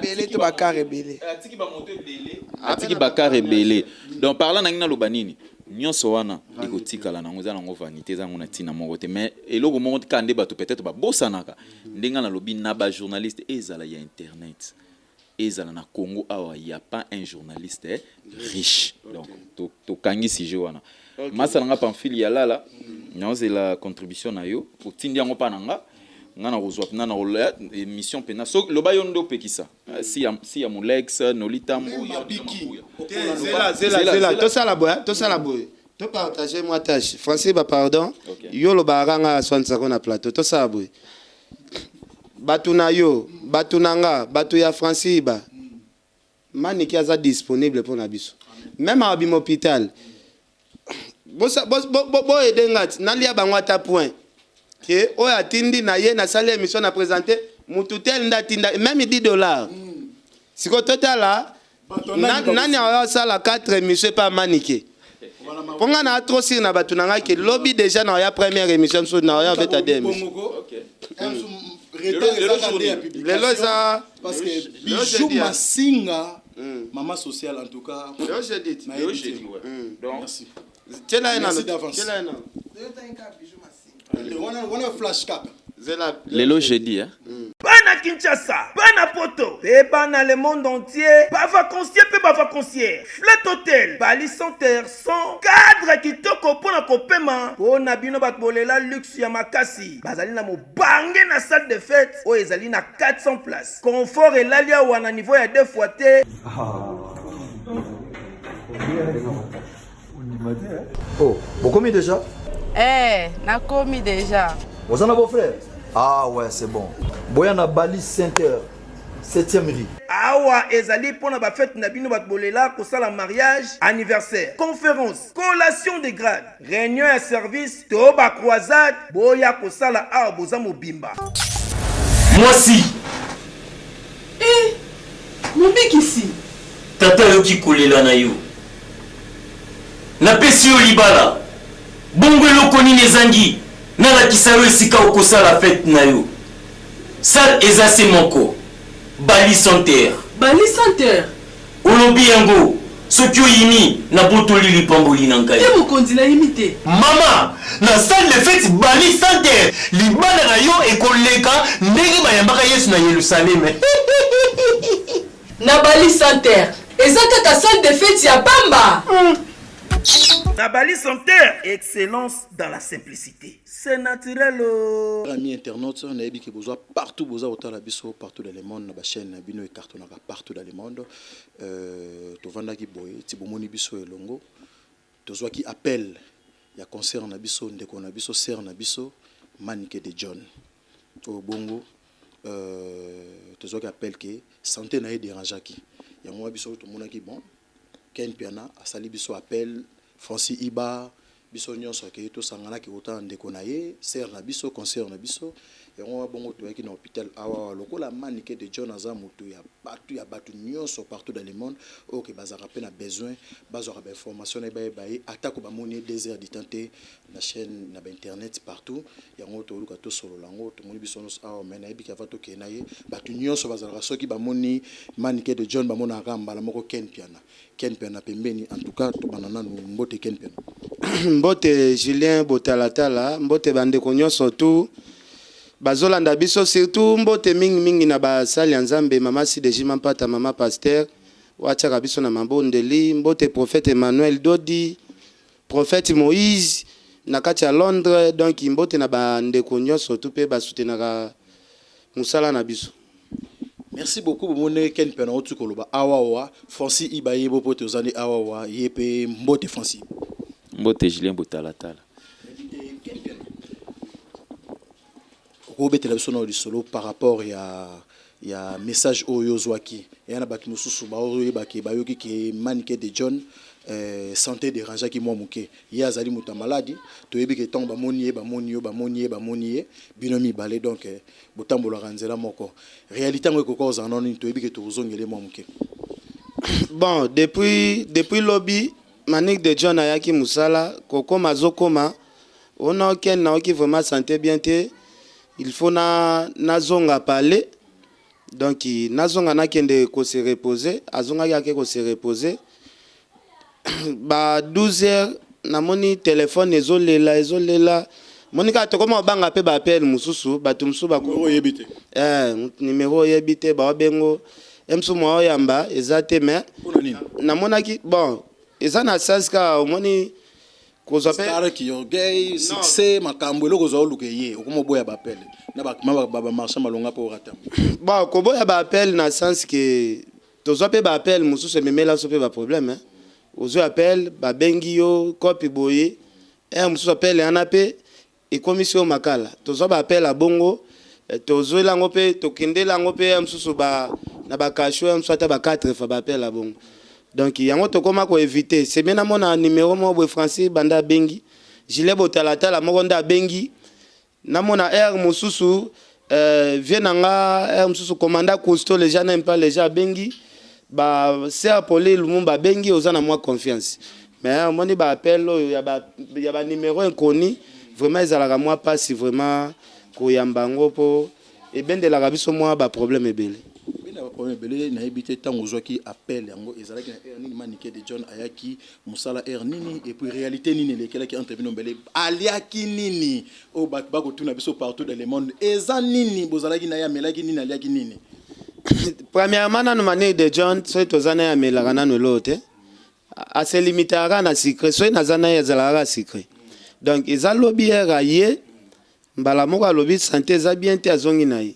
ebele to bakar ebele atiki bamoto ebele atiki bakar ebele donc par là nangi naloba nini nyonso wana ekotikala nango eza nango vanité eza nango na ntina moko te mais eloko moko kaka nde bato peut-être babosanaka ndenge nalobi na bajournaliste ezala ya internet ezala na Congo awa ya pas un journaliste eh, riche donc tokangi sujet wana masa na nga pamphile ya lala naozela contribution na yo otindi yango mpa na nga nga nakozwa mpena na émission mpena so loba yo nde opekisa eh, si ya, si ya molex noli tambo zela zela zela tosala boye tosala boye to partager mwa tâche français ba pardon yo olobaka nga aswanisako na plateau tosala boye Batu na yo, batu na nga, batu ya Francis Iba, Manike aza disponible pona biso. Meme abima hopital. Bo bo bo aider nga ti nalia bango ata point. Que oyo atindi na ye nasali emission na presenter mutu tel nde atinda meme 10 dollars. Sikoyo totala nani asala 4 emission epa Manike. Po nga na trop sur na batu na nga ke lobi dejà na ya première émission mosusu na ya beta deux émission. Lelo eza parce que bijou masinga hmm. maman sociale en tout cas. Lelo jeudi. Lelo jeudi ouais. Hmm. Donc merci. Tiela ye nano. Tiela ye nano. Wana wana flash kaka. Lelo jeudi hein. Bana Kinshasa, bana poto pe bana le monde entier, ba vacanciers pe ba vacancières, Flat Hotel, Bali Center sans cadre kitoko mpo na kopema mpo na bino bato bolela luxe ya makasi. Bazali na mobange na salle de fete oyo ezali na 400 places. Confort elali awa na niveau ya deux fois te. Oh, bokomi déjà Eh, nakomi déjà. Oza na beau-frère Ah ouais, c'est bon. Boya na Bali 5 heures, 7e rue. Awa ezali mpo na bafete na bino bato bolela kosala mariage, anniversaire, conférence, collation de grade, réunion ya service to ba croisade, boya kosala awa boza mobimba. Mwasi Eh, mobikisi. Tata ayoki kolela na yo. Napesi yo libala. Bongo eloko nini ezangi nalakisa yo esika okosala fete na yo? Salle eza se moko, Bali Center. Bali Center? Olobi yango, soki oyimi, nabotoli lipamboli na ngai. Te mokonzi, nayimi te. Mama, na salle de fete Bali Center, libala na yo ekoleka ndenge bayambaka Yesu na Yelusaleme. Na Bali Center, eza kaka salle de fete ya pamba? Na Bali Center, excellence dans la simplicite. C'est naturel oh. Amis internautes, nayebi ke bozwa partout boza kotala biso partout dans le monde na ba chaîne na bino ecartonnaka partout dans le monde. Euh, tovandaki boye ti bomoni biso elongo tozwaki appel ya concert na biso ndeko na biso sœur na biso Manike de John oyo bongo. Euh, tozwaki appel ke santé na ye dérangeaki. Yango wana biso tomonaki bon Ken Mpiana asali biso appel, Francis Iba, biso nyonso ke tosanganaki kotala ndeko na ye, sœur na biso, consœur na biso. Yango wana bongo toyaki na hôpital awa lokola Manike de John aza moto ya bato ya bato nyonso partout dans le monde oyo ke bazalaka mpe na besoin bazwaka ba information na ye, bayeba ye atako bamoni ye 2 heures du temps te na chaîne na ba internet partout. Yango toluka tosolola yango, tomoni biso nyonso awa. Mais nayebi ke avant tokende na ye, bato nyonso bazalaka soki bamoni Manike de John, bamonaka kaka mbala moko Ken Mpiana, Ken Mpiana pembeni. En tout cas, tobanda nanu. Mbote, Ken Mpiana. Mbote, Julien Botalatala. Mbote bandeko nyonso tu bazolanda biso, surtout mbote mingimingi na basali ya Nzambe, mama Sideji Mampata, mama pasteur oyo atiaka biso na mabondeli. Mbote prophète Emmanuel Dodi, prophète Moïse na kati ya Londres. Donc mbote na bandeko nyonso tu mpe basoutenaka mosala na biso. Merci beaucoup. Bomoni Ken Mpiana oti koloba awawa, Francis Iba ye bo po tozali awawa ye mpe. Mbote, Francis. Mbote, Julien Botalatala. Okobetela biso na lisolo par rapport ya message oyo ozwaki eya na bato mosusu baoyebake, bayoki ke Manike de John santé dérangeaki mwa moke. Ye azali moto ya maladi. Toyebi ke ntango bamoni ye, bamoni yo, bamoni ye, bamoni ye bino mibale, donc botambolaka nzela moko. Réalité yango ekoka kozala nano nini? Toyebi ke tokozongele mwa moke. Bon, depuis lobi Manique de John ayaki mosala, kokoma azokoma ona okende, naoki vraiment santé bien te, il faut na nazonga pale. Donc nazonga, nakende kose reposer. Azongaki, ake kose reposer. Ba 12 heures, namoni telefone ezolela, ezolela. Moni kaka tokoma kobanga mpe baappel mosusu, bato mosusu bako Oyebi te. Numéro oyebi te, baobengo ye mosusu, mwa oyamba eza te, mais Mpona nini? Namonaki bon, eza na sens kaka omoni kozwa mpe Star ki orgueil, succès, makambo eloko ozwa oluka ye, okoma oboya baappel na bamarché malonga mpo orata. Bon, koboya baappel na sens ke tozwa mpe baappel mosusu ememela so mpe baproblème, hein. Ozwi appel, babengi yo kopi boye, heure mosusu appel wana mpe ekomisi yo makala. Tozwa baappel ya bongo, tozwela yango mpe tokendela yango mpe heure mosusu na bacachot, heure mosusu ata ba 4 fois baappel ya bongo. Donc yango tokóma koéviter. C'est bien, namona numéro moko boye, Francis banda abengi, Gilet Botalatala moko nde abengi, namona heure mosusu vie na nga, heure mosusu commandant Cousteau, les gens n'aiment pas les gens, abengi ba sœur Pauline Lumumba abengi, oza na mwa confiance. Mais omoni baappel oyo ya banuméro inconnu, vraiment ezalaka mwa mpasi vraiment koyamba yango, mpo ebendelaka biso mwa baproblème ebele. Bena baproblème ebele. Nayebi te ntango ozwaki appel yango, ezalaki na heure nini? Manike de John ayaki mosala heure nini? Et puis réalité nini elekelaki entre bino mbele? Aliaki nini? Oyo bato bakotuna biso partout dans le monde, eza nini bozalaki na ye? Amelaki nini? Aliaki nini? Premièrement nanu, Manique de John, soki toza na ye, amelaka nanu eloko te, aselimitaka kaka na sucré. Soki naza na ye, azalaka kaka sucré. Donc eza lobi heure aye, mbala moko alobi santé eza bien te, azongi na ye,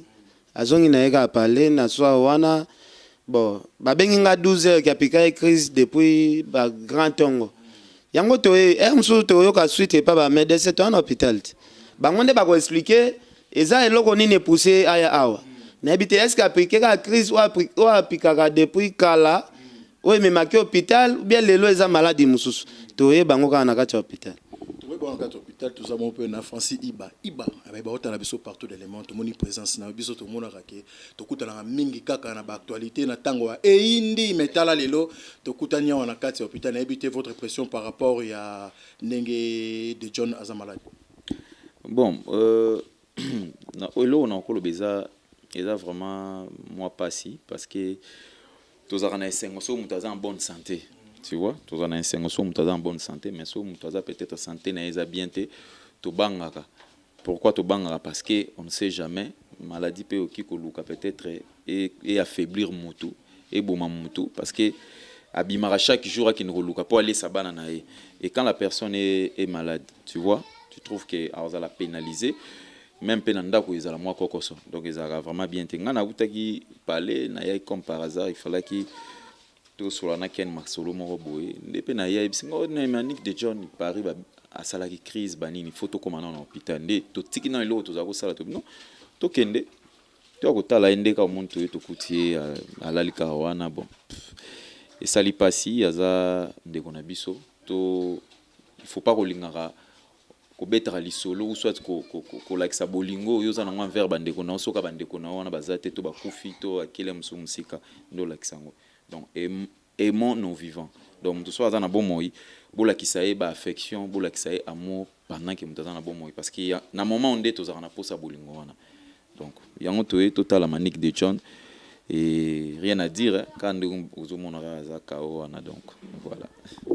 azongi na ye kaka pale na soir wana. Bon, babengi nga 12 heures ki apika ye crise depuis bagrand ntongo. Yango toye, heure mosusu toyoka suite epa bamédecin. Toya na hôpital te, bango nde bakoexpliquer eza eloko nini epousse aya awa. Nayebi te, est-ce apike kaka crise oyo apikaka depuis kala oyo ememaki hôpital, ou bien lelo eza maladi mosusu? Toyeba yango kaka na kati ya hôpital. Tokoyeba na kati ya hôpital. Toza mo mpe na Francis Iba. Iba abaye baotala biso partout dans le monde. Tomoni présence na biso, tomonaka ke tokutanaka mingi kaka na baactualité na ntango ya eyindi, mais tala lelo tokutani awa na kati ya hôpital. Nayebi te votre pression par rapport ya ndenge de John aza malade. Bon, na eloko na koloba eza vraiment mwa pasi, parce que tozalaka na esengo soki moto aza en bonne santé, tu vois. Tozala na esengo soki moto aza en bonne santé, mais soki moto aza peut-être santé na ye eza bien te, tobangaka. Pourquoi tobangaka? Parce que on ne sait jamais, maladie mpe oki koluka peut-être e affaiblir motu, eboma motu, parce que abimaka chaque jour akende koluka mpo alesa bana na ye. Et quand la personne est malade, tu vois, tu trouves que azala pénalisé même mpe na ndako, ezala mwa kokoso. Donc ezalaka vraiment bien te. Ngai nakutaki pale, nayaki comme par hasard, il fallaki tosola na Ken masolo moko boye nde mpe naya yebisi nga na Manique de John Paris asalaki crise banini, faut tokóma nano na hôpital. Nde totiki nano eloko tozala kosala, tobi non, tokende. Toya kotala ye nde kaka omoni toye tokuti ye alali kaka wana bon esali pasi aza ndeko na biso to il faut pas kolingaka kobetaka lisolo ou soit kolakisa bolingo oyo oza nango envers bandeko na yo soka bandeko na yo wana baza te to bakufi to akele mosusu mosika nde olakisa yango. Donc aimons nos vivants. Donc moto soki aza na bomoi bolakisa ye ba affection, bolakisa ye amour pendant que moto aza na bomoi parce que na moment nde tozalaka na posa bolingo wana. Donc yango toye totala Manick de John et rien à dire hein, kaka ndenge ozomona kaka aza KO wana donc voilà.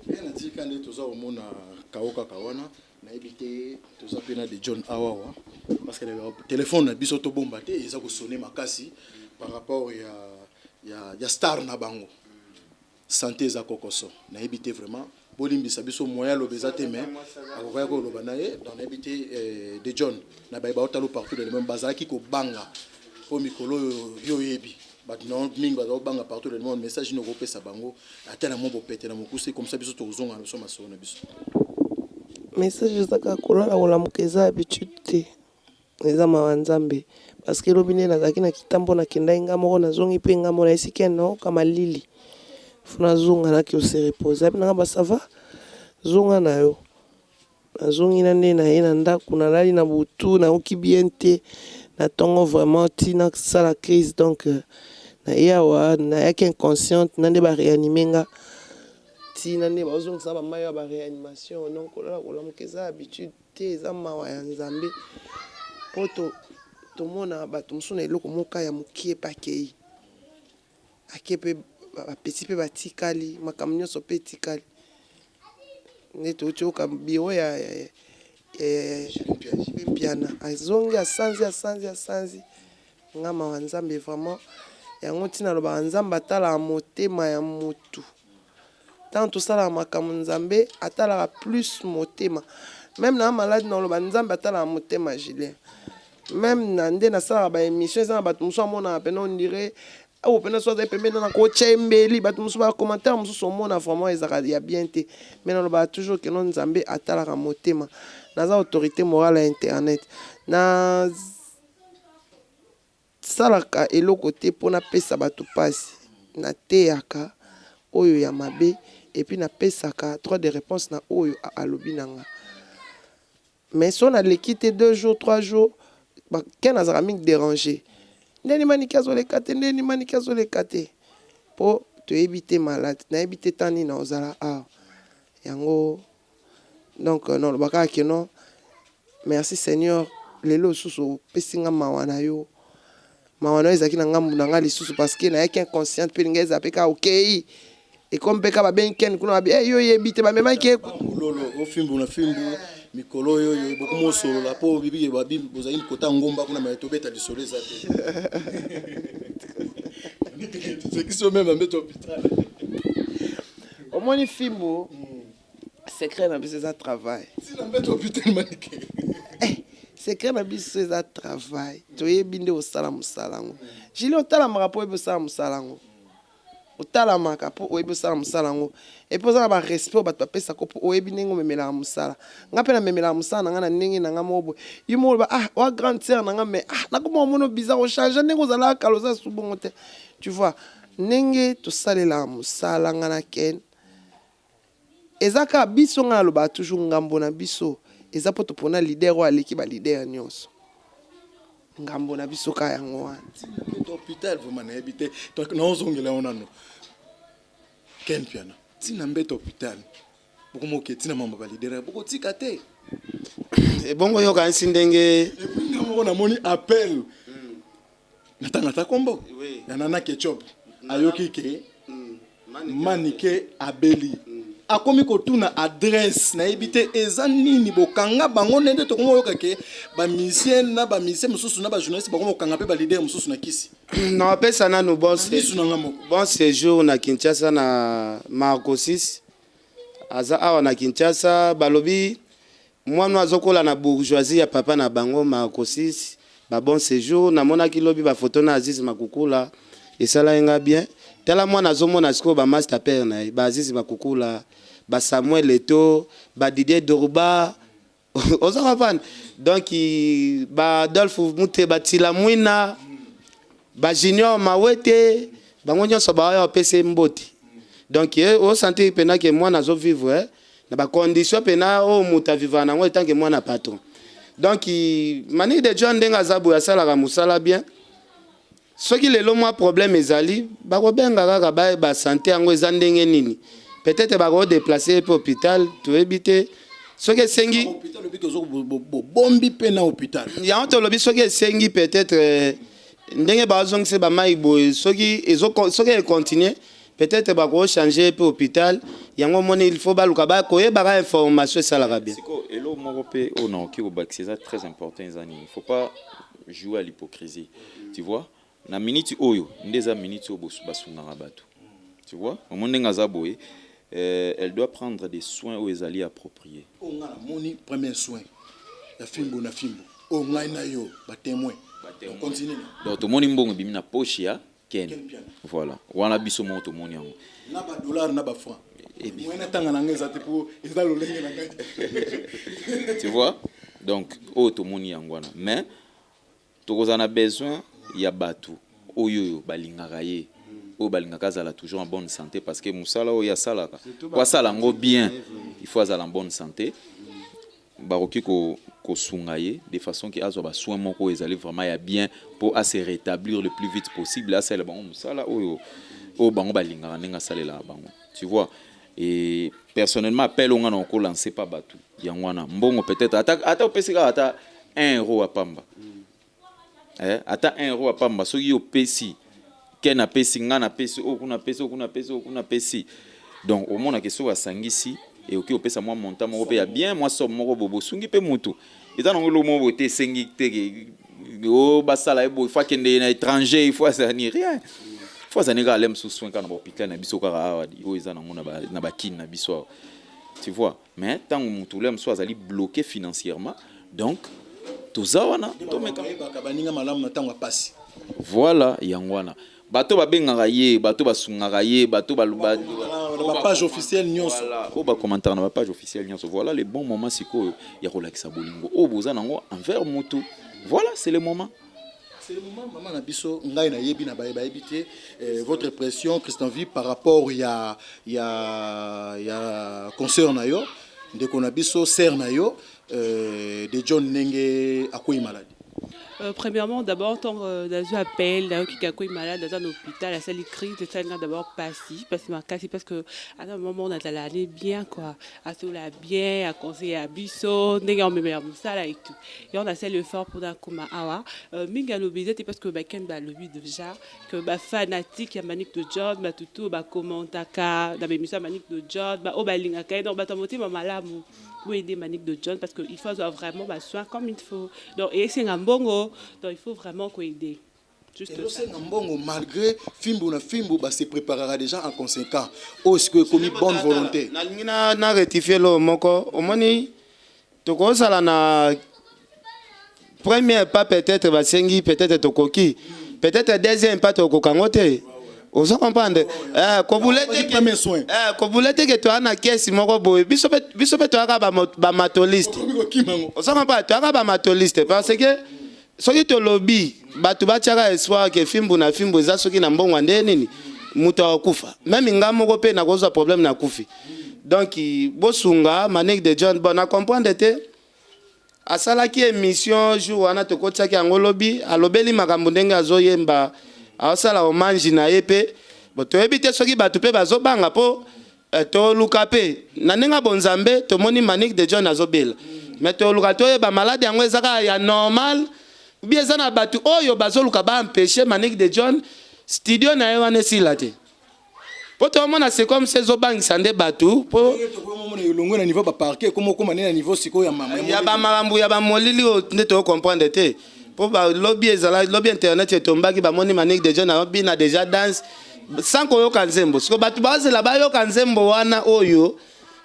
Rien à dire kaka nde toza komona KO kaka wana nayebi te toza pe na de John awawa parce que téléphone na biso tobomba te eza kosonne makasi par rapport ya ya, ya star na bango Sante eza kokoso nayebi te vraiment bolimbisa biso moyen aloba eza te mais akokaki koloba na ye donc nayebi te eh, de John na baye baotalo partout dans le monde bazalaki kobanga mpo mikolo oyo yo oyebi bato na mingi baza kobanga partout dans le monde message nini okopesa bango ata na mwa bopete na mokuse comme ça biso tokozonga na biso masolo na biso. Message eza kaka kolala kolamuka eza habitude te. Eza mawa nzambe parce que lobi nde nazalaki na kitambo na kendaki nga moko nazongi pe nga moko nayebisi ken nayoka malili faut nazonga nake ko se reposer abi na nga ba ça va zonga na yo nazongi na nde naye na ndaku nalali na butu nayoki bien te na tongo vraiment ti nasala crise donc naye awa nayaki inconsciente na nde ba reanime nga ti na nde bazongisa ba mayi ya ba reanimation donc kolala kolamuka eza habitude te eza mawa ya nzambe po to tomona batu mosusu na eloko moko kaka ya mukie pe akeyi ake pe ba petit pe batikali makambo nionso pe etikali nde towuti koyoka bureau ya JB Mpiana azongi asanzi asanzi asanzi nga mawa nzambe vraiment yango tina nalobaka nzambe atalaka motema ya mutu. Tango tosalaka makambo nzambe atalaka plus motema meme na malade na oloba nzambe atalaka motema Julien meme na nde nasalaka ba emission eza na bato mosusu amonaka pena on dirait oyo pena soki azali pembeni na kotya ye mbeli bato mosusu ba commentaire mosusu omona vraiment ezalaka ya bien te mais nalobaka toujours que non nzambe atalaka motema naza autorite morale ya internet na Salaka eloko te po napesa batu pasi, nateyaka oyo ya mabe et puis napesaka droit de reponse na oyo alobi na nga. Mais soki naleki te deux jours, trois jours, ken azalaka mingi deranger, ndeni manike azoleka te, ndeni manike azoleka te po toyebi te malade, nayebi te temps nini nakozala awa yango. Donc naloba kaka que non merci seigneur lelo lisusu opesi nga mawa na yo mawa na yo ezalaki na ngambu na nga lisusu parce que nayaki inconsciente pe linga ezala pe kaka okeyi ekomi pe kaka babengi ken kuna babi hey, yo oyebi te bamemaki ye lolo ofimbu na fimbu mikolo oyo oyo bokoma osolola mpo bibike babi bozali kota ngomba kuna me tobeta lisolo eza te tosekisi yo meme na mbeto hôpital omoni fimbu Secret na biso eza travail. Tina mbeto hôpital manike. Eh, secret na biso eza travail. Toyebi nde osala mosala yango. Julie otalamaka po oyebi osala mosala yango. Otalamaka po oyebi osala mosala yango. Et puis oza na ba respect oyo bato bapesaka po oyebi ndenge omemelaka mosala. Nga pe namemelaka mosala na nga na ndenge na nga moko boye. Yo moko oloba ah oa grande sœur na nga mais ah nakoma komona yo bizarre o changer ndenge ozalaka kala oza lisusu bongo te. Tu vois ndenge tosalelaka mosala nga na Ken Eza kaka biso nga nalobaka toujours ngambo na biso eza po topona leader oyo aleki ba leader nionso ngambo na biso kaka yango wana. Mbeto hopital vraiment nayebi te naozongela yo nano Ken Mpiana tina mbeto hopital bokomoke tina mamba ba leader bokotika te. Ebongo yo okanisi ndenge. Epuis nga moko namoni appel natanga ata kombo ya nana ketchup ayoki ke manike abeli akomi kotuna adresse nayebi te eza nini bokanga bango ndenge tokomi koyoka ke ba musicien na ba musicien mosusu na ba journaliste bakomi kokanga mpe ba leader mosusu na kisi. Napesa nanu bon misu na nga moko. Bon séjour na Kinshasa na Marco 6 aza awa na Kinshasa balobi Mwana oyo azokola na bourgeoisie ya papa na bango Marcosis ba bon sejour namonaki lobi ba photo na Aziz Makukula esalaki nga bien tala mwana azomona sikoyo ba masta père na ye ba Aziz Makukula ba Samuel Eto'o ba Didier Drogba ozo comprendre donc ba Adolphe Muteba Tshilamwina. Ba Junior Mawete, bango nyonso baoya opesa ye mbote. Donc ye o sentir pena ke mwana azo vivre na ba conditions pena oyo moto avivaka nango etant que mwana patron. Donc Manick de John ndenge aza boye asalaka mosala bien. Soki lelo mwa problème ezali, bakobenga kaka bayeba sante yango eza ndenge nini. Peut-etre bako deplacer ye pe hopital, toyebi te. Soki esengi. Hopital olobi ke ozo bobombi pe na hopital. Yango tolobi soki esengi peut-etre ndenge bazongisa ba mayi boye soki ezo soki e continuer peut-etre bako changer ye pe hopital. Yango omoni il faut baluka ba koyebaka information esalaka bien. Sikoyo eloko moko pe oyo nakoki kobakisa eza très important eza nini? Faut pas jouer à l'hypocrisie tu vois na minute oyo nde eza minute oyo basungaka batu tu vois omoni ndenge aza boye elle doit prendre des soins oyo ezali approprie. Oyo nga na moni premier soin ya fimbu na fimbu oyo ngai na yo ba temoin donc continue na. Donc tomoni mbongo ebimi na poche ya Ken voilà wana biso moko tomoni yango. Na ba dollars na ba francs moyen na tanga na ngai eza te po eza lolenge na ngai te. Tu vois donc oyo tomoni yango wana mais tokozala na besoin ya batu oyo oyo balingaka ye oyo balingaka azala toujours en bonne santé parce que musala oyo ye asalaka po asala yango bien il faut azala en bonne santé. Bakoki ko kosunga ye de façon que azwa ba soins moko oyo ezali vraiment ya bien po a se retablir le plus vite possible, asalela bango musala oyo oyo bango balingaka ndenge asalelaka bango. Tu vois? Et personnellement appel oyo nga nako ko lancer pa batu yango wana, mbongo peut-etre ata ata opesi kaka ata un euro ya pamba, eh ata un euro ya pamba soki yo opesi, Ken apesi, nga napesi, oyo kuna apesi, oyo kuna apesi, oyo kuna apesi. Donc omona ke soki asangisi ekoki kopesa mwa montant moko pe ya bien, mwa somme moko boye bosungi pe mutu. Eza nango eloko moko boye te esengi te ke oh basala ye boye, il faut akende na etranger, il faut azala ni rien. Il faut azala ne kaka lem sous soin kaka na ba hopital na biso kaka awa oyo eza nango na ba kin na biso awa. Tu vois? Mais tango mutu lem mosusu azali bloquer financièrement donc toza wana tomeka. Bayebaka baninga malamu na tango ya pasi. Voilà yango wana bato babengaka ye bato basungaka ye bato ba na ba page officielle nionso. Voilà oyo ba commentaka na ba page officielle nionso voilà le bon moment sikoyo ya kolakisa bolingo oyo boza nango envers mutu voilà c'est le moment. C'est le moment maman na biso ngai na yebi na baye bayebi te eh, votre pression Christian vie par rapport ya ya ya concert na yo ndeko na biso sœur na yo euh, de John ndenge akwei malade. Premièrement d'abord tango nazui appel nayoki ke akomi malade aza na hopital asali crise esali nga d'abord pasi pasi makasi parce que aza maman moko nazalaka ne bien quoi asolola bien a conseillaka biso ndenge ya komemela mosala et tout yango nasali effort pona nakoma awa mingi alobi eza te parce que ba ken balobi dejà que ba fanatique ya Manick de John batu tout ba commentaka na ba emission ya Manick de John ba oyo balingaka ye donc batu ya motema malamu Bo aider Manick de John parce que il faut azwa vraiment ba soins comme il faut. Donc esenga mbongo, donc il faut vraiment ko aider. Juste ça. Ezosenga mbongo malgre fimbu na fimbu ba se preparaka dejà en consequent. Oyo sikoyo ekomi bonne volonte. Nalingi na na rectifier eloko moko, omoni tokozala na premier pas peut-être basengi peut-être tokoki peut-être deuxième pas tokoka yango te. Ozo comprendre? Eh, kobule te premier soin. Eh, kobule te ke toya na kesi moko boye. Biso pe biso pe toyaka ba ba matoliste. Ozo comprendre? Toyaka ba matoliste parce que soki tolobi bato batiaka espoir ke fimbu na fimbu eza soki na mbongo nde nini moto akokufa. Meme nga moko pe nakozwa problème na kufi. Donc bosunga Manick de John bon na comprendre te. Asalaki emission jour wana tokotisaki yango lobi alobeli makambo ndenge azo yemba aosala hommage na ye pe bon toyebi te soki batu pe bazo banga po toluka pe na ndenge ya bonzambe tomoni Manick de John azobela mais toluka toyeba malade yango eza kaka ya normal ou bien eza na batu oyo bazoluka ba empecher Manick de John studio na ye wana esila te. Po tomona c'est comme si ezobangisa nde batu po Tokomona elongwe na niveau ba parquet ekoma okoma nde na niveau sikoyo ya mama ya ba makambo ya ba molili oyo nde to comprendre te po ba lobi ezala lobi internet etombaki bamoni Manick de John abina dejà danse sans koyoka nzembo siko batu bazela bayoka nzembo wana oyo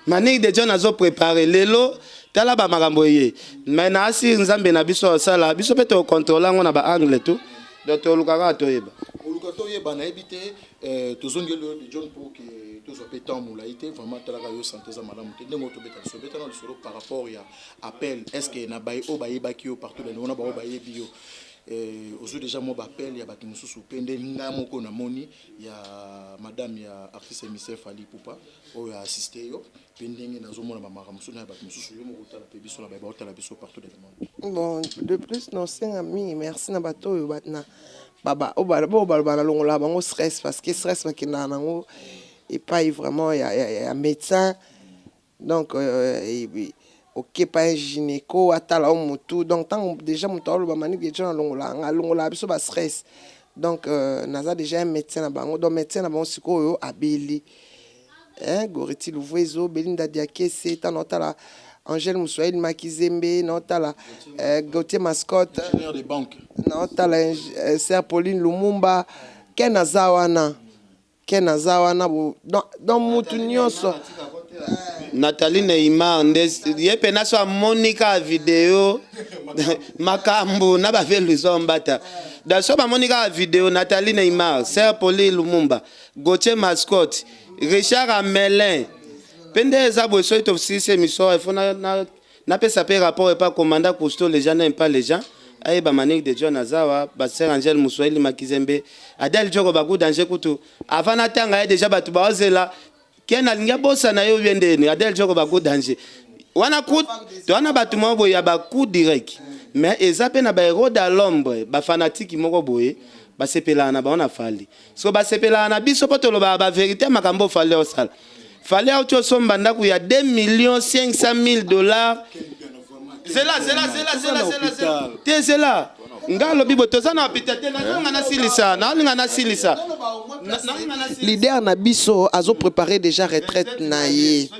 Manick de John azo prepare lelo tala ba makambo eye mais na asir nzambe na biso asala biso pe to controle yango na ba angle tout donc toluka kaka toyeba. Koluka toyeba nayebi te eh, tozongeli yo de John pour que tozwa pe temps molayi te vraiment talaka yo santé eza malamu te ndenge otobeta lisolo beta na lisolo par rapport ya appel est ce que na baye oyo bayebaki yo partout dans le monde na baoyo bayebi yo. Eh, ozwi déjà mwa baappel ya bato mosusu mpe nde ngai moko namoni ya madame ya artiste émissaire Fally Ipupa oyo aassiste yo mpe ndenge nazomona bamakambo mosusu na ya bato mosusu yo moko otala mpe biso na baye baotala biso partout dans le monde. Bon, de plus naosenga mingi merci na bato oyo na oyo baloba nalongolaka bango stress, parce que stress bakendaka nango epai vraiment ya médecin. Donc okepa un gynéco atala o motu. Donc ntango déjà moto aoloba Manike de John alongolaka nga, alongolaka biso bastress. Donc naza déjà un médecin na bango. Donc médecin na bango sikoyo abeli, hein, Goreti Luvuezo, Belinda Diakese, ntango naotala Angèle Muswahili Makizembe, naotala Gautier Mascotte, ingénieur de banque, naotala Sœur Pauline Lumumba, ke naza wana, ke naza wana donc mutu nyonso. Nathalie Neymar nde ye mpe so amoni kaka video makambo na bave Luison Mbata. Donc so bamoni kaka video, Nathalie Neymar, Sœur Pauline Lumumba, Gautier Mascotte, Richard Amelin mpe nde eza boye. Soki tosilisi émission, il faut napesa mpe rapport epa commandant Cousteau. Les gens n'aiment pas les gens ayeba Manique de John azawa, basœur Angele Muswahili Makizembe, Adel Joko baku danger. Kutu avant natanga ye déjà, bato baozela ken alingi abosana ye obie ndeni. Adel Joko baku danger wana ku wana, bato moko boye ya bacoup direct. Mais eza mpe na bahéros de l'ombre, bafanatike moko boye basepelaka na bango na Fally. So basepelaka na biso mpo tolobaka bavérité ya makambo. Fally osala, Fally auti osomba ndako ya 2 millions 500 000 dollars. Zela, zela, zela, zela, zela, zela te, zela. Nga alobi boye, toza na hôpital te. Nazolinga nasilisa, naolinga nasilisa. Leader na biso azoprépare déjà retraite na ye.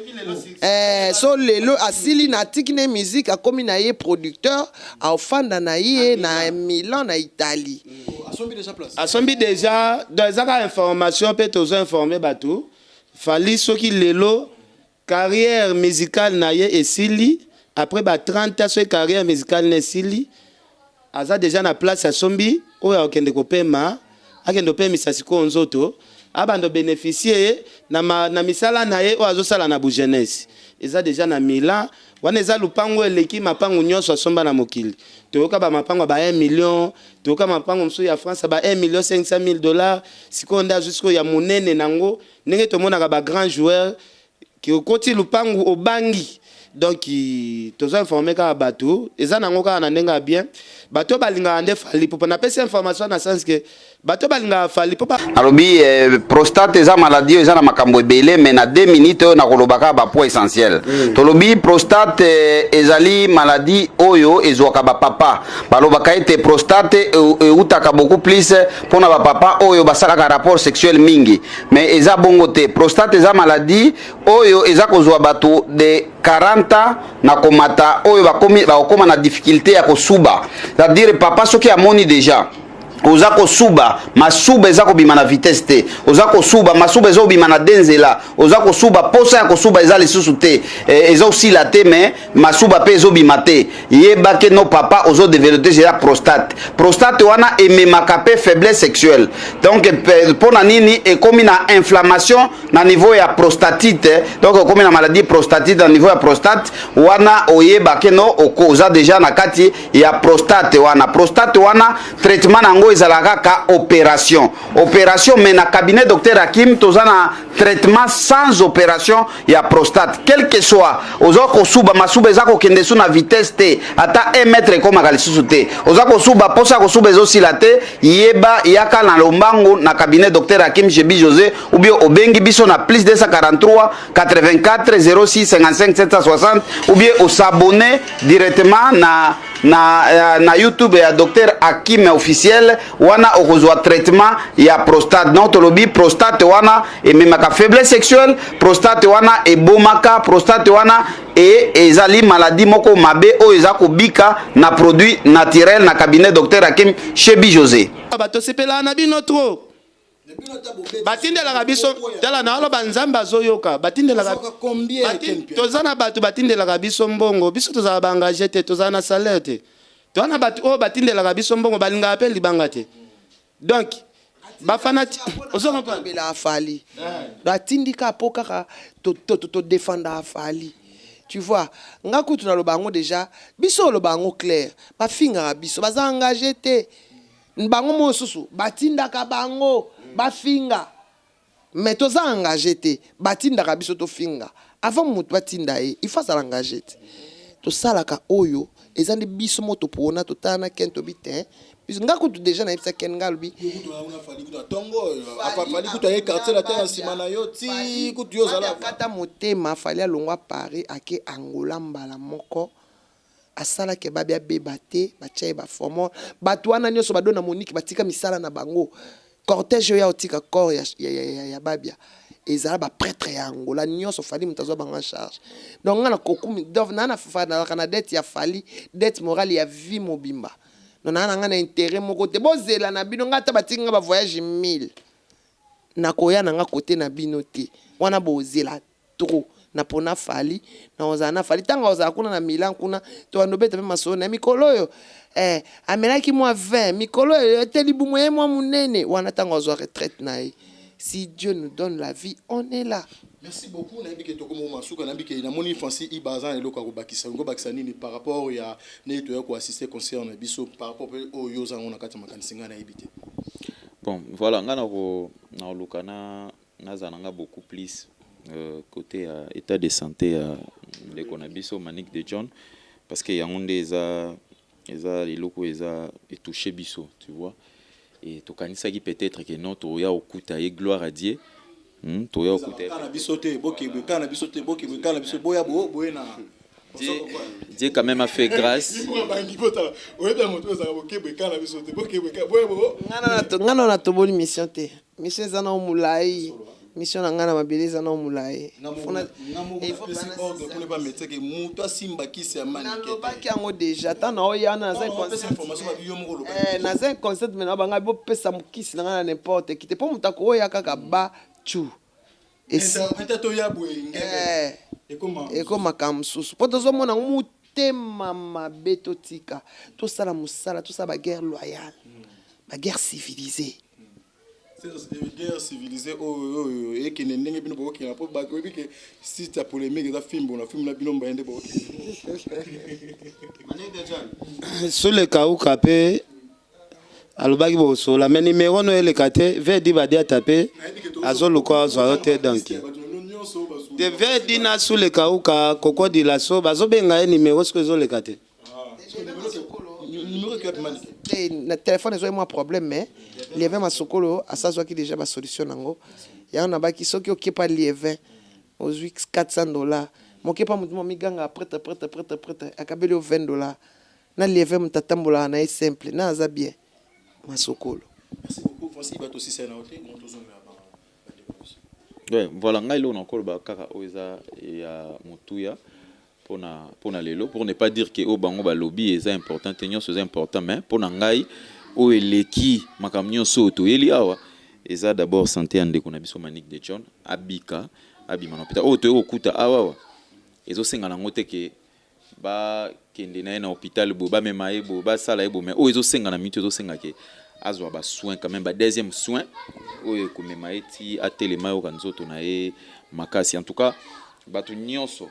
So lelo asili na atiki na ye musique, akomi na ye producteur, aofanda na ye na Milan, na Italie. Asombi déjà place. Asombi déjà. Donc eza kaka information mpe tozo informe bato. Fally, soki lelo carrière musicale na ye esili après ba 30 ans, soki carrière musicale na esili, aza déjà na place asombi oyo akokende kopema, akende kopemisa sikoyo nzoto, abanda bénéficie na misala na ye oyo azosala na bujeunesse. Eza déjà na Milan wana, eza lupango eleki mapango nyonso asomba na mokili. Toyoka bamapango ya ba 1 million, toyoka mapango mosusu ya France ba 1 million 500 000 dollars. Sikoyo nde azwi sikoyo ya monene nango, ndenge tomonaka bagrand joueur okoti lupangu obangi. Donc toza informe kaka bato, eza nango kaka na ndenge ya bien. Bato balingaka nde Fally Ipupa. Napesi information na sens ke bato balingaka Fally mpo Nalobi prostate eza maladie oyo eza na makambo ebele, mais na 2 minutes oyo nakoloba kaka bapoint essentiel. Tolobi prostate ezali maladie oyo ezwaka bapapa. Balobaka ete prostate eutaka beaucoup plus mpona bapapa oyo basalaka rapport sexuel mingi, mais eza bongo te. Prostate eza maladie oyo eza kozwa bato de 40 ans na komata, oyo bakomi bakokoma na difficulté ya kosuba. C'est-à-dire papa soki amoni déjà oza kosuba, masuba eza kobima na vitesse te, oza kosuba, masuba eza kobima na de nzela, oza kosuba, posa ya kosuba eza lisusu te, eza osila te, mais masuba mpe ezobima te, yeba ke no papa ozodévelopper eza prostate. Prostate wana ememaka mpe faiblesse sexuelle. Donc mpo na nini? Ekomi na inflammation na niveau ya prostatite. Donc ekomi na maladie prostatite na niveau ya prostate wana, oyeba ke no oza déjà na kati ya prostate wana. Prostate wana, traitement na yango ezalaka kaka opération, opération. Mais na cabinet docteur Hakim, toza na traitement sans opération ya prostate. Quel que soit oza kosuba, masuba eza kokende su na vitesse te, ata 1 mètre ekomaka lisusu te, oza kosuba, posa ya kosuba ezosila te, yeba, yaka na lombangu na cabinet docteur Hakim Shebi José, ou bien obengi biso na plus 243 84 06 55 760, ou bien os'abonner directement na YouTube ya docteur Hakim officiel. Wana okozwa traitement ya prostate. Donc tolobi prostate wana ememaka faiblesse sexuelle, prostate wana ebomaka, prostate wana e ezali maladie moko mabe oyo eza kobika na produit naturel na cabinet docteur Hakim Shebi José. Bato sepelaka na bino trop, batindelaka biso. Tala, na aloba Nzambe azoyoka. Batindelaka, toza na bato batindelaka biso mbongo. Biso tozala baengage te, tozala na salaire te. Toza na bato oyo batindelaka biso mbongo, balingaka mpe libanga te. Donc bafanati ozobela a Fally, donc atindika mpo kaka todefenda a Fally. Tu vois, nga kutu naloba yango dejà, biso oloba yango clair, bafingaka biso, baza engage te. Bango mosusu batindaka bango bafinga. Mais toza engage te, batindaka biso tofinga. Avant mutu batinda ye, il faut azala engage te. Tosalaka oyo eza nde biso moko topona totala na Ken tobi te. Biso nga kutu dejà nayebisa Ken nga alobi Fally kutu aye quartier latin na nsima na yo ti kutu yo ozala akata motema Fally alongwa Paris ake Angola mbala moko asala ke babi abeba te batia ye ba formol bato wana nyonso ba Dona Monique batika misala na bango cortège oyo ya otika corps ya, ya, ya, ya, ya Babia ezala ba prêtre ya Angola nyonso Fally moto azwa bango en charge donc nga na kokumi donc na na nazalaka na dette ya Fally dette morale ya vie mobimba donc na na nga na intérêt moko te bozela na bino nga ata batiki nga ba voyage 1000 nakoya na nga kote na bino te wana bozela trop na pona Fally na ozala na Fally tango ozala kuna na Milan kuna tobanda obeta pe masolo na mikolo oyo eh amelaki mwa vin mikolo oyo ete libumu ye mwa munene wana tango azwa retraite na ye si Dieu nous donne la vie on est là. Merci beaucoup nayebi ke tokomi masuka nayebi ke namoni Francis Iba aza na eloko ya kobakisa olingi obakisa nini par rapport ya ndenge toya koassiste concert na biso par rapport mpe oyo yo oza yango na kati ya makanisi ngai nayebi te. Bon voilà ngai nako nakoluka na nazala na nga beaucoup plus euh, côté ya état de santé ya ndeko na biso Manick de John parce que yango nde eza eza eloko eza etouche biso tu vois et tokanisaki peut-être que non toya okuta ye gloire à Dieu toya okuta ye na biso te bokebwe kana biso te bokebwe kana biso boya bo boye na Dieu, Dieu quand même a fait grâce. Nga na natoboli mission te mission eza nao molai mission na ngai na mabele eza nao molai moto asimba kisi ya nalobaki yango deja ntango naoya wana naza inconsciente me na bangai bopesa mokisi na ngai na n'importe qui te mpo moto akoya kaka ba tu ekomaka mosusu mpo tozomona yango motema mabe totika tosala mosala tosala baguerre loyale baguerre civilisée guerre civilisée oyo oyo ekende ndenge bino bokokende mpo bakoyebi ke site ya polémique eza fimbo na fimbo na bino mbaye nde bokokende Sule Kauka mpe alobaki bokosola mais numero no eleka te vedi badiata mpe azoluka azwa yo te donc te vedi na Sule Kauka kokodila so bazobenga ye numero soki ezoleka te te na telefone ezwaki mwa problème mais lievin masokolo asazwaki déjà basolution nango yango nabaki soki okepa lievin ozwi 400 dollars mokepa motu mo miganga prêtre prêtre prêtre prêtre akabeli yo 20 dollars na lievin moto atambolaka na ye simple na aza bien masokolo. Merci beaucoup Francis Ibato sisa na ote bon tozongela ba bandeko na biso. Ouais, voilà ngai eloko nakoloba kaka oyo eza ya motuya pona pona lelo pour ne pas dire que oyo bango balobi eza important te nyonso eza important mais pona ngai oyo eleki makambo nyonso oyo toyeli awa eza d'abord santé ya ndeko na biso Manick de John abika abima na hôpital oyo toyei kokuta awa awa ezosenga nango te ke ba kende na ye na hopital boye ba mema ye boye ba sala ye boye mais oyo ezo senga na minute ezo senga ke azwa ba soins quand même ba deuxième soin oyo ekomema ye ti atelema ayoka nzoto na ye makasi en tout cas bato nyonso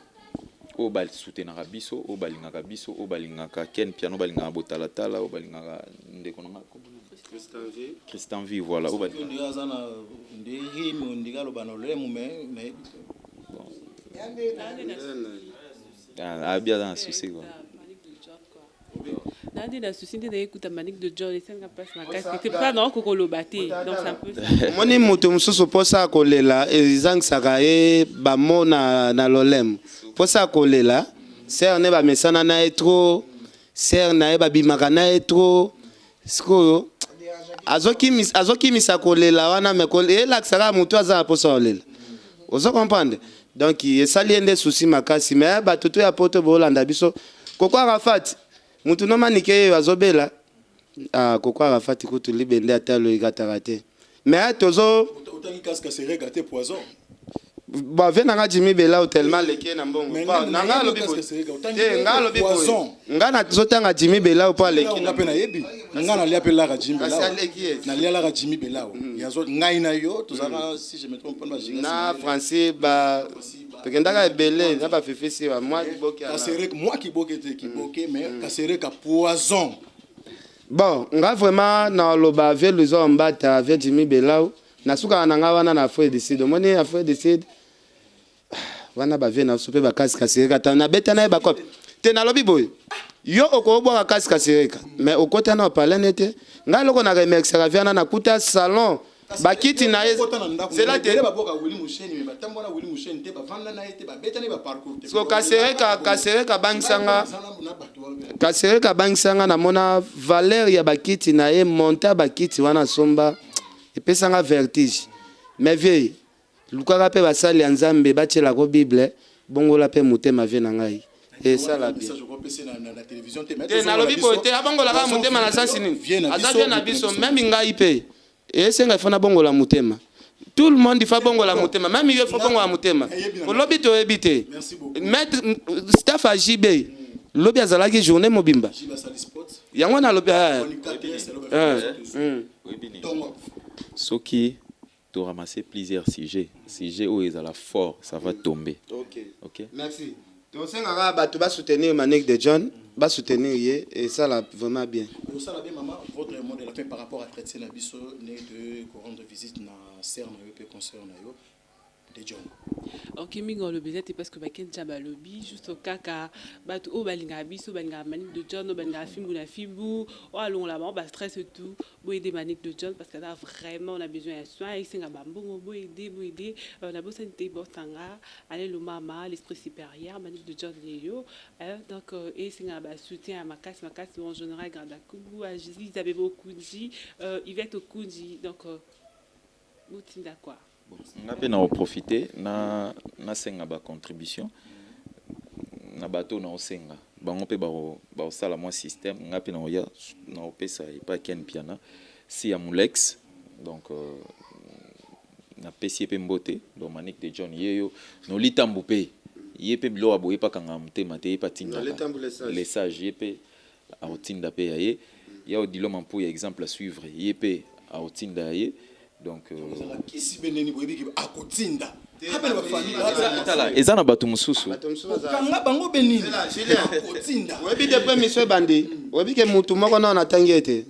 oyo ba soutenaka biso oyo balingaka biso oyo balingaka Ken Piano balingaka botalatala oyo balingaka ndeko na nga Christian V voilà oyo balingaka aza na nde rime ondika aloba na lolemo mais nayebi te bon Abi aza na souci quoi. Na nde na souci nde naye kuta Manick de John esalinga mpasi makasi c'est pour ça naokoka koloba te donc c'est un peu ça. Omoni moto mosusu mposa ya kolela ezangisaka ye bamo na, na lolemo. Mposa ya kolela sere ne bamesana na ye trop, sere na ye babimaka na ye trop. Sikoyo azokimisa azokimisa kolela wana me elakisa kaka moto aza na mposa ya kolela. Ozo comprendre? Donc esali ye nde souci makasi mais bato to ya poto bolanda biso. Koko Arafat mutu no manike yeyo azobela ah Koko Arafat kutu libende ata loikataka te mais tozo otangi casque sereka te poison Bon, vie nanga Jimmy Belau tellement aleki ye na mbongo. Bon, nanga alobi boye. Te, nga alobi boye. Nga nazotanga Jimmy Belau po aleki. Nga pe nayebi. Nga nalia pe laka Jimmy Belau. Kasi aleki ye. Nalia laka Jimmy Belau. Yazo ngai na yo tozalaka si je me trompe pas ba Na français ba. Tokendaka ebele na ba Fifi Siwa, mwa kiboke ala. Kasereka, mwa kiboke te, kiboke mais Kasereka poison. Bon, nga vraiment na loba vieux Louison Mbata, vieux Jimmy Belau, na sukaka na nga wana na Afrique du Sud. Omoni Afrique du Sud wana ba vieux na biso pe ba kasi Kasereka ta na beta na ye ba cope. Te nalobi boye. Yo okobwaka kasi Kasereka, mais okota na palais nete. Nga eloko na remerciaka vieux wana nakuta salon bakiti na ye zela te siko kasereka kasereka abangisa nga kasereka abangisa nga namona valeur ya bakiti na ye monta bakiti wana asomba epesa nga vertige mais vieux lukaka mpe basali ya nzambe batielako bible bongola mpe motema vie na ngai esala bien te nalobi boye te abongolaka motema na sansi nini aza vie na biso meme ngai mpe Esenga il faut na bongola mutema. Tout le monde il faut bongola mutema. Même yo il faut bongola mutema. Lobi toyebi te. Maître staff à JB. Lobi azalaki journée mobimba. Yango na lobi eh. Eh. Soki to ramasser plusieurs sujets, sujet oyo ezala fort, ça va tomber. OK. OK. Merci. Tosenga kaka batu ba soutenir Manick de John, ba soutenir ye esala vraiment bien. Osala bien maman, votre mot de la fin par rapport à chrétien na biso ndenge toye ko rendre visite na sœur na yo pe consœur na yo de John. Ok mingi oloba eza te parce que bakenja balobi juste kaka bato oyo balingaka biso balingaka Manick de John oyo balingaka fimbu na fimbu oyo alongola bango ba stress et tout bo aider Manick de John parce que aza vraiment na besoin ya soin esenga ba mbongo bo aider bo aider nabosani te bosanga Alain Lumama, l'esprit supérieur, Manick de John Yeyo. Euh, donc, euh, et c'est un soutien à Makasi, Makasi, mon général Gradakubu, à Isabelle Okundji, euh, Yvette Okundji. Donc, euh, Boutinda quoi. Bon, nga pe na profiter na nasenga ba contribution na bato na osenga bango mpe bakosala mwa système nga mpe nakoya naopesa epai Ken Mpiana si ya Mulex donc euh, Napesi ye pe mbote donc manick de John ye yo nolly tambu pe ye pe biloko ya boye pe akangaka motema te ye pe atindaka le sage ye pe akotinda pe ya ye ya odilo mampuya exemple à suivre ye pe akotinda ya ye donc tala eza na batu mususu Oyebi depuis emission ebandi oyebi ke mutu moko nao natangi ye te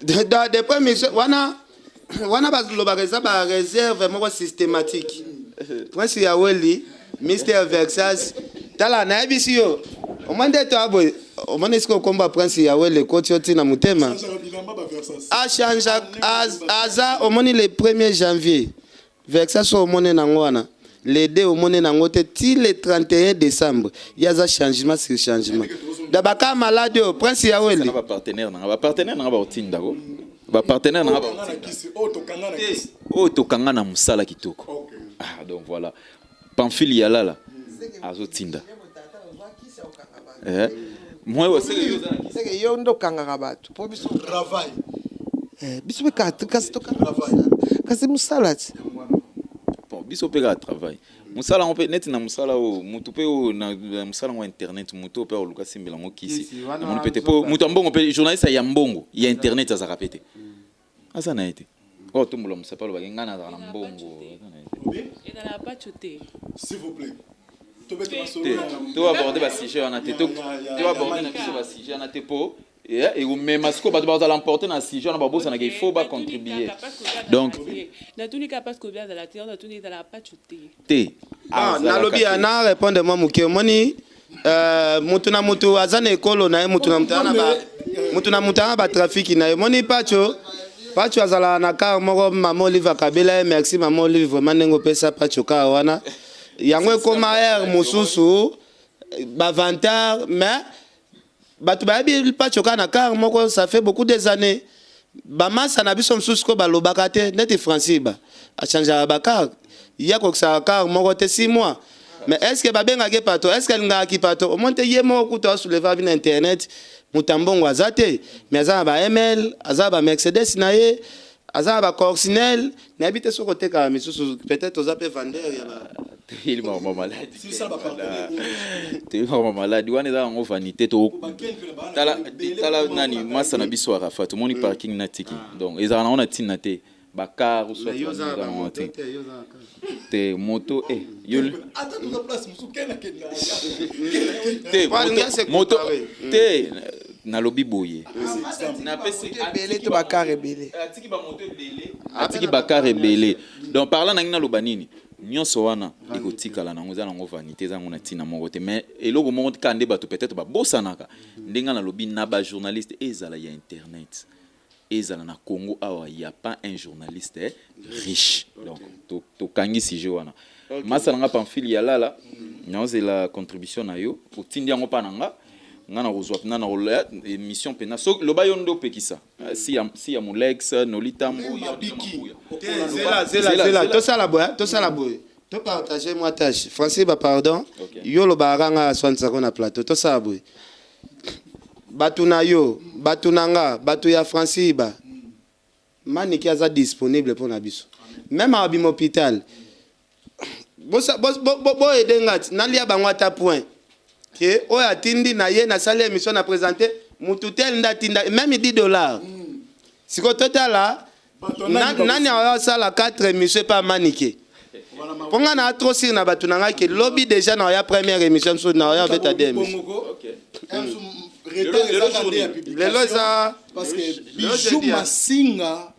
depuis emission wana Wana balobaka eza ba reserve moko systematique. Prince Yaweli, Mister Versace. Tala nayebisi yo. Omoni nde to aboye. Omoni esika okomba Prince Yaweli ekoti yo ti na motema. A change aza omoni le 1er janvier. Versace oyo omoni nango wana. Le 2 omoni nango te ti le 31 décembre. Ye aza changement sur changement. Da baka malade oyo Prince Yaweli. Ba partenaire nanga, ba partenaire nanga ba otinda ko. Ba partenaire nanga ba otinda. Oyo tokanga na musala kitoko. Ah donc voilà. Pamphile Yalala azotinda. Eh. Moi oyo seke yo nde okangaka bato mpo biso travail eh, biso mpe kasi tokanga kasi mosala ti bon biso mpe kaka travail mosala yango mpe neti na mosala oyo motu mpe oyo na mosala yango ya internet motu oyo mpe akoluka asimbela yango kisi namoni mpe te mpo moto ya mbongo mpe journaliste ya mbongo ya internet azalaka mpe te aza na ye te oyo atombola mosapi alobaki ngai nazalaka na mbongo aza na ye te ezalaka pacho te s'il vous plaît te to aborde ba sujet wana te to aborde na biso ba sujet wana te mpo ekomema sikoyo bato bazala emporte na sujet wana babosanaka il faut bacontribue donc natuni kaka parce que obi azala te natuni ezalaka pacho te te ah, nalobi ya na répondre mwa moke omoni euh, mutu na mutu aza na ekolo na ye mutu na mutu aza na ba mutu na mutu aza na batrafiki na ye omoni pacho pacho azalaka na car moko mama olive akabela ye merci mama olive vraiment ndenge opesa pacho car wana yango ekoma heure mosusu bavantard mais Batu bayebi patsho kaka na car moko ça fait beaucoup des annees ba masta na biso mosusu sikoyo balobaka te neti Francis ba a changeaka ba car ye akokisaka car moko te 6 mois mais est ce que babengaka ye patron est ce que alingaka ki patron omoni te ye moko kutu a souleva bino internet moto ya mbongo aza te mais aza na ba ML aza na ba Mercedes na ye aza na ba corsinel nayebi te soki otekaka misusu peut-être oza pe vendeur ya ba toyeli makambo maladi toyeli makambo maladi wana eza yango vanité to tala tala nani masa na biso Arafat omoni mm. parking na tiki donc ezalaka nango na ntina te. Ba car ou soit te. Te moto eh yo Ata toza place mosusu kena kenda. Te moto, moto te nalobi boye. Napesi ebele to bacar ebele. Atiki ba moto ebele. Atiki ba car ebele. Donc par là nangi naloba nini? Nyonso wana ekotikala nango eza nango vanité eza nango na ntina moko te mais eloko moko kaka nde bato peut-être babosanaka ndenge nalobi na ba journaliste ezala ya internet ezala na Congo awa y a pas un journaliste eh, riche donc tokangi sujet wana masa na nga Pamphile ya lala naozela contribution na yo otindi yango mpa na nga nga na kozwa mpena na kola émission mpena so loba yo nde opekisa si ya, si ya molex nolitambo Zela, zela, zela, tosala boye, tosala boye, topartage mwa tâche. Francis ba pardon. Yo olobaka nga aswanisako na plateau. Tosala boye, bato na yo, bato na nga, bato ya Francis ba Maniki aza disponible mpo na biso même abima hôpital. Boyede nga ti nalia bango ata point ke oyo atindi na ye nasali émission na présente mutu tel nde atinda même 10 $. Sikoyo totala nani aoyo asala 4 émission epa Manike, mpo nga na trop sûr na bato na ngai ke lobi déjà na oya première émission mosusu na oya obeta deux émission. Lelo eza parce que Bijou Masinga,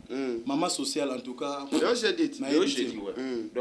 mama sociale en tout cas. Lelo jeudi. Nayebi te.